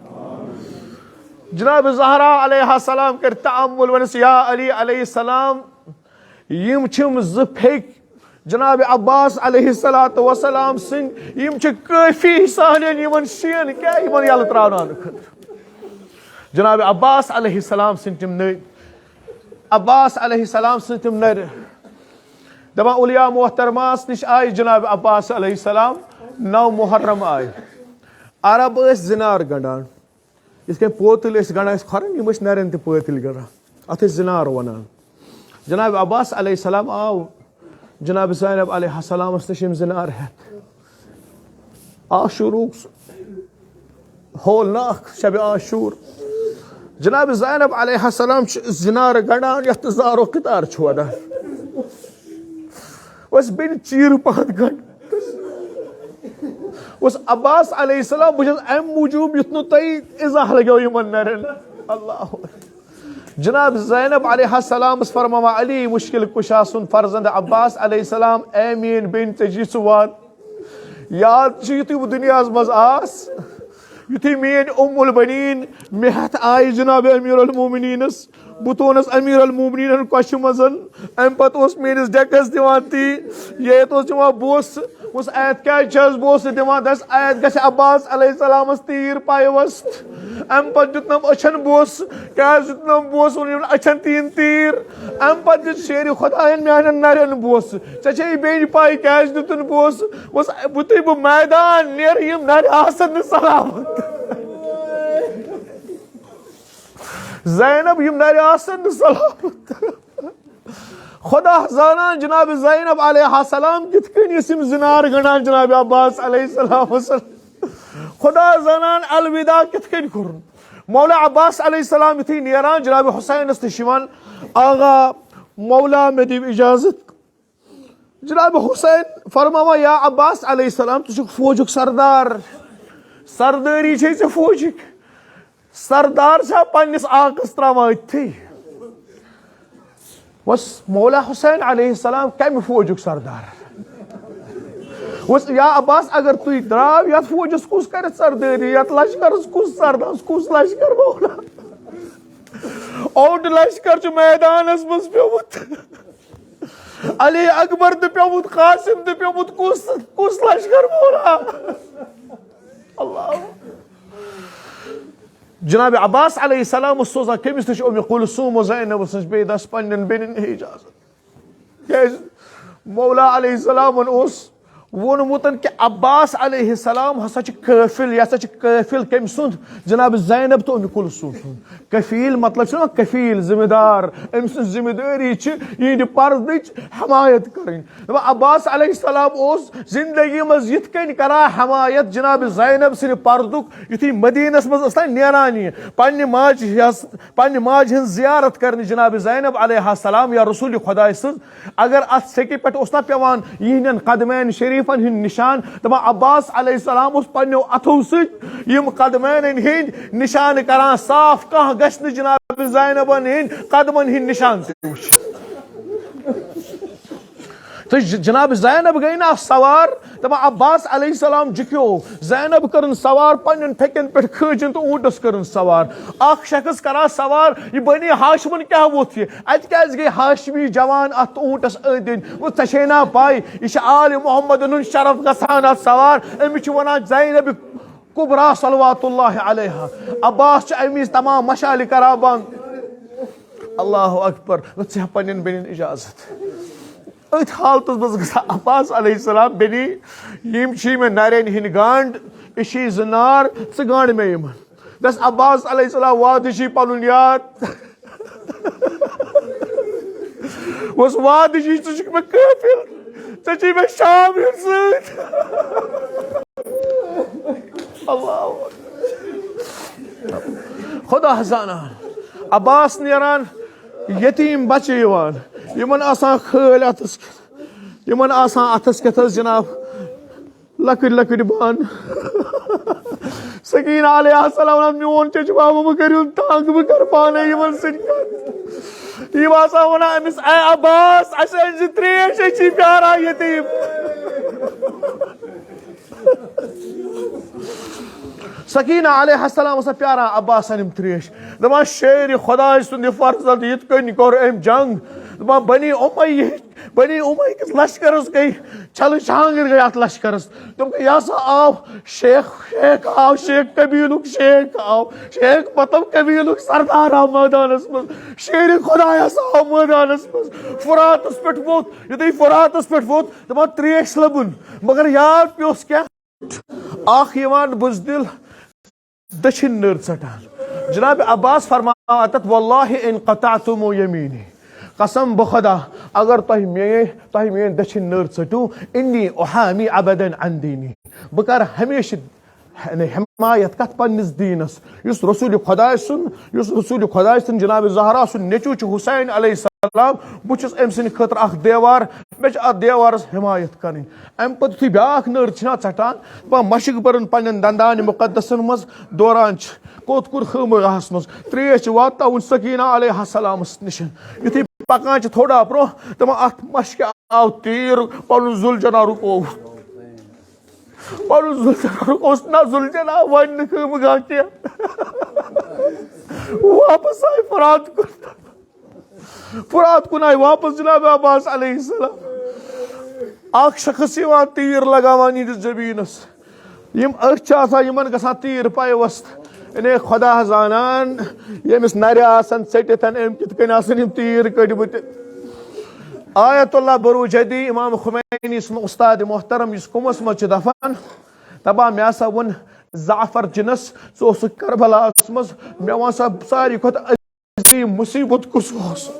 جناب زہرا علیہ السلام کٔرۍ تأمل، ونس، یا علی علیہ السلام، یِم چھِم زٕ پھیٚکۍ جناب عباس علیہ الصلوۃ والسلام سٕنٛدۍ، یِم چھِ کٲفی سانٮ۪ن یِمن شین، کیٛاہ یِمن یلہٕ ترٛاوناونہٕ خٲطرٕ۔ جناب عباس علیہ السلام سٕنٛدۍ تِم نٔرۍ، عباس علیہ السلام سٕنٛدۍ تِم نٔرۍ۔ دپان، اولیا محترماس نِش آیہِ جناب عباس علیہ السلام، نو محرم آیہِ۔ عرب ٲسۍ زِنار گنٛڈان، یِتھ کٔنۍ پوتٕلۍ ٲسۍ گنٛڈان، ٲسۍ کھۄرن، یِم ٲسۍ نرٮ۪ن تہِ پٲتٕلۍ گنٛڈان، اتھ ٲسۍ زِنار ونان۔ جناب عباس علیہ السلام آو جناب زینب علیہ السلامس نِش یِم زِنار ہٮ۪تھ۔ عاشوروٗک سُہ ہولناک شبِ عاشور۔ جناب زینب علیہ السلام چھِ زِنار گنٛڈان، یتھ نہٕ زارو قطار چھُ ودان۔ اوس بیٚنہِ چیٖرٕ پہن گنٛڈ۔ اوس عباس علیہ السلام، بہٕ چھُس امہِ موٗجوٗب، یُتھ نہٕ تۄہہِ اِزاہ لگیو یِمن نرٮ۪ن۔ اللہ اکبر۔ جناب زینب علیہ السلام ٲس فرماوان، علی مشکل کشا سُنٛد فرزند عباس علیہ السلام، اے میٲنۍ بیٚنہِ، ژےٚ چھُے سُہ وعدٕ۔ یاد چھُ، یُتھُے بہٕ دُنیاہَس منٛز آس، یُتھُے میٲنۍ ام البنین مےٚ ہٮ۪تھ آیہِ جناب امیر المومنینس، بہٕ تونس امیر المومنینن کۄچھِ منٛز۔ امہِ پتہٕ اوس میٲنِس ڈیکس دِوان تی، ییٚتہِ اوس دِوان بوسہٕ۔ اوس آیت کیازِ چھَس بوسہٕ دِوان؟ دَس آیت گژھِ عباس علیہ السلامس تیٖر پیوست۔ امہِ پتہٕ دیُتنم أچھن بوسہٕ، کیازِ دیُتنم بوسہٕ؟ ووٚن یِمن أچھن تیٖن تیٖر۔ امہِ پتہٕ دیُت شیرِ خۄداین میانٮ۪ن نرٮ۪ن بوسہٕ۔ ژےٚ چھے بیٚیہِ پاے کیازِ دیُتُن بوسہٕ؟ اوس یُتھُے بہٕ میدان نیرٕ، یِم نرِ آسن نہٕ سلامت۔ زینب، یِم نرِ آسن نہٕ سلامت۔ خدا زانان جناب زینب علیہ السلام کِتھ کٔنۍ ٲسۍ یِم زِنار گنٛڈان جناب عباس علیہ السلام۔ خدا زانان الوداع کِتھ کٔنۍ کوٚرُن۔ مولا عباس علیہ السلام یُتھُے نیران جناب حسینس نِش یِوان، آغا مولا مےٚ دِیِو اجازت۔ جناب حسین فرماوان، یا عباس علیہ السلام، ژٕ چھُکھ فوجُک سردار، سردٲری چھے ژےٚ فوجِک۔ سردار چھا پننِس آقس تراوان أتھی؟ وس مولا حسین علیہ السلام کمہِ فوجُک سردار؟ وس یا عباس، اگر تُہۍ درٛاو، یتھ فوجس کُس کرِ سردٲری؟ یتھ لشکرس کُس سردار؟ کُس لشکر مولا؟ اوٚڑ لشکر چھُ میدانس منٛز پیومُت۔ علی اکبر تہِ پیومُت، قاسم تہِ پیومُت، کُس، کُس لشکر مولا؟ اللہ۔ جناب عباس علیہ السلام اوس سوزان کٔمِس نِش؟ اُمہِ کلثوم و زینب نِش، بیٚیہِ دَس پننٮ۪ن بیٚنٮ۪ن ہے اجازت۔ کیازِ؟ مولا علیہ السلامن اوس ووٚنمُت کہِ عباس علیہ السلام ہسا چھُ قٲفِل، یہِ ہسا چھُ قٲفِل کٔمۍ سُنٛد؟ جناب زینب تہٕ اُمہِ کلثوم سُنٛد۔ کفیل مطلب چھُ نا کفیل، ذمہ دار، أمۍ سٕنٛز ذمہ دٲری چھِ یِہنٛدِ پردٕچ حمایت کرٕنۍ۔ دَپان عباس علیہ السلام اوس زندگی منٛز یِتھ کٔنۍ کران حمایت جناب زینب سٕنٛدِ پردُک، یُتھُے مدینس منٛز ٲس نا نیران یہِ پننہِ ماجہِ یس، پننہِ ماجہِ ہٕنٛز زیارت کرنہِ جناب زینب علیہ السلام یا رسول خداے سٕنٛز، اگر اتھ سیٚکہِ پٮ۪ٹھ اوس نا پٮ۪وان یِہنٛدٮ۪ن قدمین شریفن ہُنٛد نشان، دپان عباس علیہ السلام اوس پننیو اتھو سۭتۍ یِم قدمینن ہٕنٛدۍ نشانہٕ کران صاف، کانٛہہ گژھِ نہٕ جناب زینبن ہٕنٛدۍ قدمن ہٕنٛدۍ نشان تہِ وٕچھِتھ۔ تہٕ ج-، جناب زینب گٔے نا سوار، دپان عباس علیہ السلام جُکیو، زینب کٔرٕن سوار، پننٮ۪ن پھیٚکٮ۪ن پٮ۪ٹھ کھٲجِن تہٕ اوٗنٹس کٔرٕن سوار۔ اکھ شخص کران سوار، یہِ بنی ہاشمن کیٛاہ ووٚتھ یہِ؟ اتہِ کیٛازِ گٔے ہاشمی جوان اتھ اوٗنٹس أنٛدۍ أنٛدۍ؟ وۄنۍ ژےٚ چھے نا پاے، یہِ چھِ آل محمدن ہُنٛد شرف گژھان اتھ سوار۔ أمِس چھِ ونان زینب کبریٰ صلوات اللہ علیہا۔ عباس چھُ امہِ وِزِ تمام مشالہِ کران بنٛد۔ اللہ اکبر۔ وۄنۍ ژےٚ پننٮ۪ن بیٚنٮ۪ن اجازت۔ أتھۍ حالتس منٛز گژھان عباس علیہ السلام، بیٚنی، یِم چھِ مےٚ نرٮ۪ن ہٕنٛدۍ گنٛڈ، أسۍ چھِ زٕ نار، ژٕ گنٛڈ مےٚ یِمن۔ دَس عباس علیہ السلام، وعدٕ چھُے پنُن یاد۔ اوس وعدٕ چھُے، ژٕ چھُکھ مےٚ قٲفِل، ژےٚ چھُے مےٚ شام ہیوٚن سۭتۍ۔ اللہ اکبر۔ خدا زانان، عباس نیران، یتیٖم بچہٕ یِوان، یِمن آسان خٲلۍ اتھس کٮ۪تھ، یِمن آسان اتھس کٮ۪تھ حظ جناب لۄکٕٹۍ لۄکٕٹۍ بانہٕ۔ سکینہ علیہ السلام ونان، میون چچہِ بابا مہٕ کٔرِو تنگ، بہٕ کرٕ پانے یِمن سۭتۍ کتھ۔ یِم آسان ونان أمِس، اے عباس، اسہِ أنۍ زِ تریش، أسۍ چھِ پیاران یتیٖم۔ سکینہ علیہ السلام ٲس پیاران عباسن یِم تریش، دپان، شیرِ خداے سُنٛد یہِ فرزند یِتھ کٔنۍ کوٚر أمۍ جنگ، دپان بنی امیہ، بنی امیہ کِس لشکرس گٔے چھلہٕ شانٛگٕر گٔے اتھ لشکرس۔ تِم گٔے، یہِ ہسا آو شیخ، شیخ آو، شیخ قبیلُک شیخ آو، شیخ مطلب قبیلُک سردار آو مٲدانس منٛز، شیرِ خدایس آو مٲدانس منٛز۔ فراتس پٮ۪ٹھ ووٚتھ، یُتھُے فراتس پٮ۪ٹھ ووٚتھ، دپان تریش لبُن، مگر یاد پیوس کیٛاہ؟ اکھ یِوان بُزدِل دٔچھِنۍ نٔر ژٹان۔ جناب عباس فرماوان تتھ، "واللہ ان قطعتم یمینی"، قسم بخدا، اگر تۄہہِ میٲنۍ، تۄہہِ میٲنۍ دٔچھِنۍ نٔر ژٔٹِو، انی احامی ابدا عن دینی، بہٕ کرٕ ہمیشہِ حمایت کتھ پننِس دیٖنس، یُس رسول خداے سُنٛد، یُس رسول خداے سُنٛد جناب زہرا سُنٛد نیٚچو چھُ حسین علیہ السلام، بہٕ چھُس أمۍ سٕنٛدِ خٲطرٕ اکھ دیوار، مےٚ چھِ اتھ دیوارس حمایت کرٕنۍ۔ امہِ پتہٕ یُتھُے بیاکھ نٔر چھِنہ ژٹان، دپان مشک برن پننٮ۪ن دندانِ مقدسن منٛز دوران چھِ، کوٚت کوٚر خٲمہٕ راہس منٛز، تریش چھِ واتناوُن سکینہ علیہ السلامس نِش۔ یُتھُے پکان چھِ تھوڑا برونٛہہ، دپان اتھ مشکہِ آو تیٖر، پنُن زُل جناح رُکووُتھ۔ پنُن زُل جناح رُکووُس نہ، زُل جناح وۄنۍ نہٕ خٲمہٕ گاہ کینٛہہ۔ واپس آے فرات کُن۔ فرات کُن آیہِ واپس جناب عباس علیہ السلام۔ اکھ شخص یِوان تیٖر لگاوان یِہنٛدِس جبیٖنس۔ یِم أچھ چھِ آسان، یِمن گژھان تیٖر پیوست۔ یعنی خدا زانان، ییٚمِس نرِ آسن ژٔٹِتھ، أمۍ کِتھ کٔنۍ آسن یِم تیٖر کٔڑمٕتۍ۔ آیت اللہ بروجردی، امام خمینی سُنٛد استاد محترم، یُس قُمس منٛز چھُ دفن، دپان، مےٚ ہسا ووٚن زعفر جِنس، ژٕ اوسُکھ کربلاہس منٛز، مےٚ وَن سا ساروی کھۄتہٕ عظیم مصیبت کُس اوس؟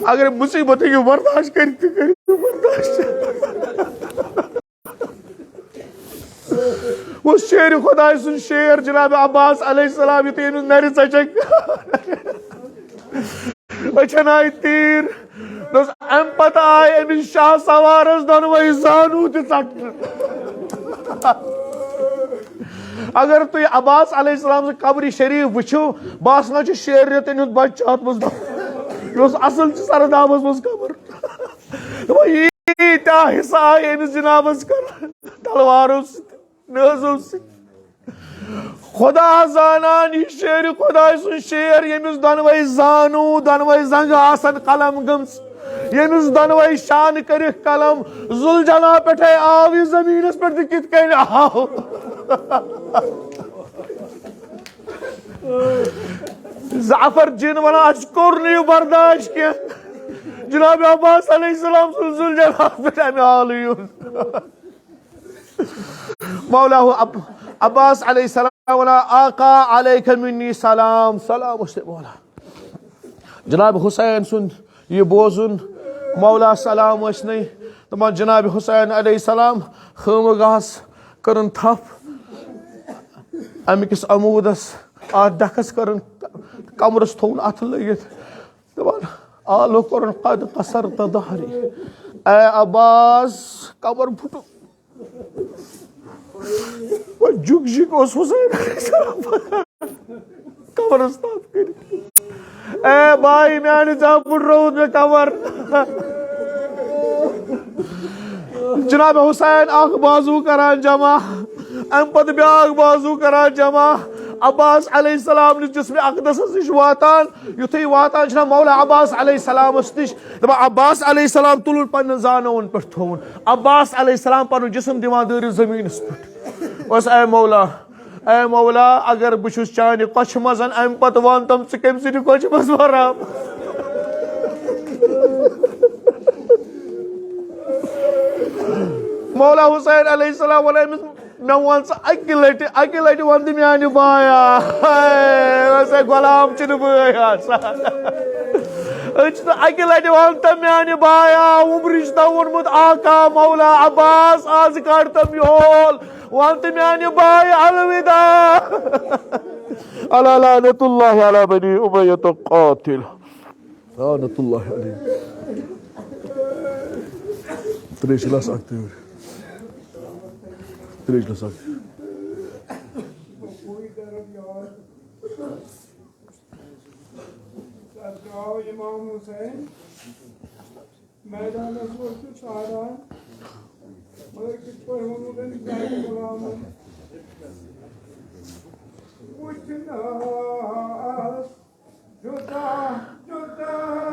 اگر مصیبت ہیٚکِو برداشت کٔرِتھ، تہِ کٔرِو برداشت۔ وۄنۍ شیرِ خۄداے سُنٛد شیر جناب عباس علیہ السلام، یُتھُے أمِس نرِ ژچکھ، أچھن آیہِ تیٖر۔ دوٚپُس، اَمہِ پتہٕ آیہِ أمِس شاہ سوارس دۄنوَے زانوٗ تہِ ژٹنہٕ۔ اگر تُہۍ عباس علیہ السلام سٕنٛز قبرِ شریف وٕچھِو، باسان چھُ شیرنہِ تٔمۍ ہُنٛد بچہٕ چھُ اَتھ منٛز۔ یہِ اوس اصل چھُ سردابس منٛز قبر۔ دوٚپُن، ییٖتیٛاہ حصہٕ آیہِ أمِس جنابس کرنہٕ تلوارو سۭتۍ، نیزو سۭتۍ۔ خدا زانان، یہِ شیر خداے سُنٛد شیر، ییٚمِس دۄنوَے زانوٗ، دۄنوَے زنٛگہٕ آسن قلم گٔمژ، ییٚمِس دۄنوَے شانہٕ کٔرِکھ قلم، ذوالجناح پٮ۪ٹھَے آو یہِ زٔمیٖنَس پٮ۪ٹھ تہِ کِتھ کٔنۍ آو؟ زعفر جِن وَنان، اَسہِ کوٚر نہٕ یہِ برداشت کینٛہہ۔ جناب عباس علیہ السلام سُنٛد ذوالجناح پٮ۪ٹھ اَمہِ حالہٕ یُن۔ مولا ہو اب-، عباس علیہ السلام وَنان، آقا علیک منی سلام، سلام اوس تۄہہِ مولا۔ جناب حسین سُنٛد یہِ بوزُن، مولا سلام ٲسۍ نَے۔ دَپان جناب حسین علیہ السلام خٲمہٕ گاہَس کٔرٕن تھپھ، اَمہِ کِس عموٗدَس، اَتھ ڈَکھَس کٔرٕن، کمرَس تھوٚوُن اَتھٕ لٲگِتھ۔ دَپان، آلو کوٚرُن قد قصرت ظہری۔ اے عباس، کمر پھُٹُن۔ وۄنۍ جُک جُک اوس حسین علیہ السلام پکان۔ کمرس تھپھ کٔرِتھ۔ اے بھائی، میانہِ زامُت رووُت مےٚ کمر۔ جناب حسین اکھ بازو کران جمع، امہِ پتہٕ بیاکھ بازو کران جمع۔ عباس علیہ السلام نِس جسمِ اقدسس نِش واتان، یُتھُے واتان چھِنہ مولا عباس علیہ السلامس نِش، دَپان، عباس علیہ السلام تُلُن پننٮ۪ن زانوَن پٮ۪ٹھ تھووُن۔ عباس علیہ السلام پنُن جسم دِوان دٲرِتھ زٔمیٖنَس پٮ۪ٹھ۔ اوس، اے مولا، اے مولا، اگر بہٕ چھُس چانہِ کۄچھِ منٛز، اَمہِ پتہٕ وَن تِم ژٕ کٔمۍ سٕنٛدِ کۄچھِ منٛز وَرام؟ مولا حسین علیہ السلام وَنان أمِس، مےٚ وَن ژٕ اَکہِ لَٹہِ، اَکہِ لَٹہِ وَن تہٕ میٛانہِ بایا۔ ہے، وَن سا غلام چھِنہٕ بٲے آسان۔ أسۍ چھِ اَکہِ لَٹہِ وَن تہٕ میٛانہِ بایا، عمرِ چھُ تۄہہِ ووٚنمُت آقا مولا عباس، آز کَڑ تَم یول، وَن تہٕ میٛانہِ باے الوداع۔ الا لعنت اللہ علی بنی امیہ قاتل۔ لعنت اللہ علیہ۔ تریش گلاس اکھ تہِ۔ تریش گلاس اکھ۔ امام حسین میدانس منٛز چھُ ساران، مگر کِتھ پٲٹھۍ ووٚنمُت أمۍ سانہِ غلامن؟ وٕچھنس جُدا جُدا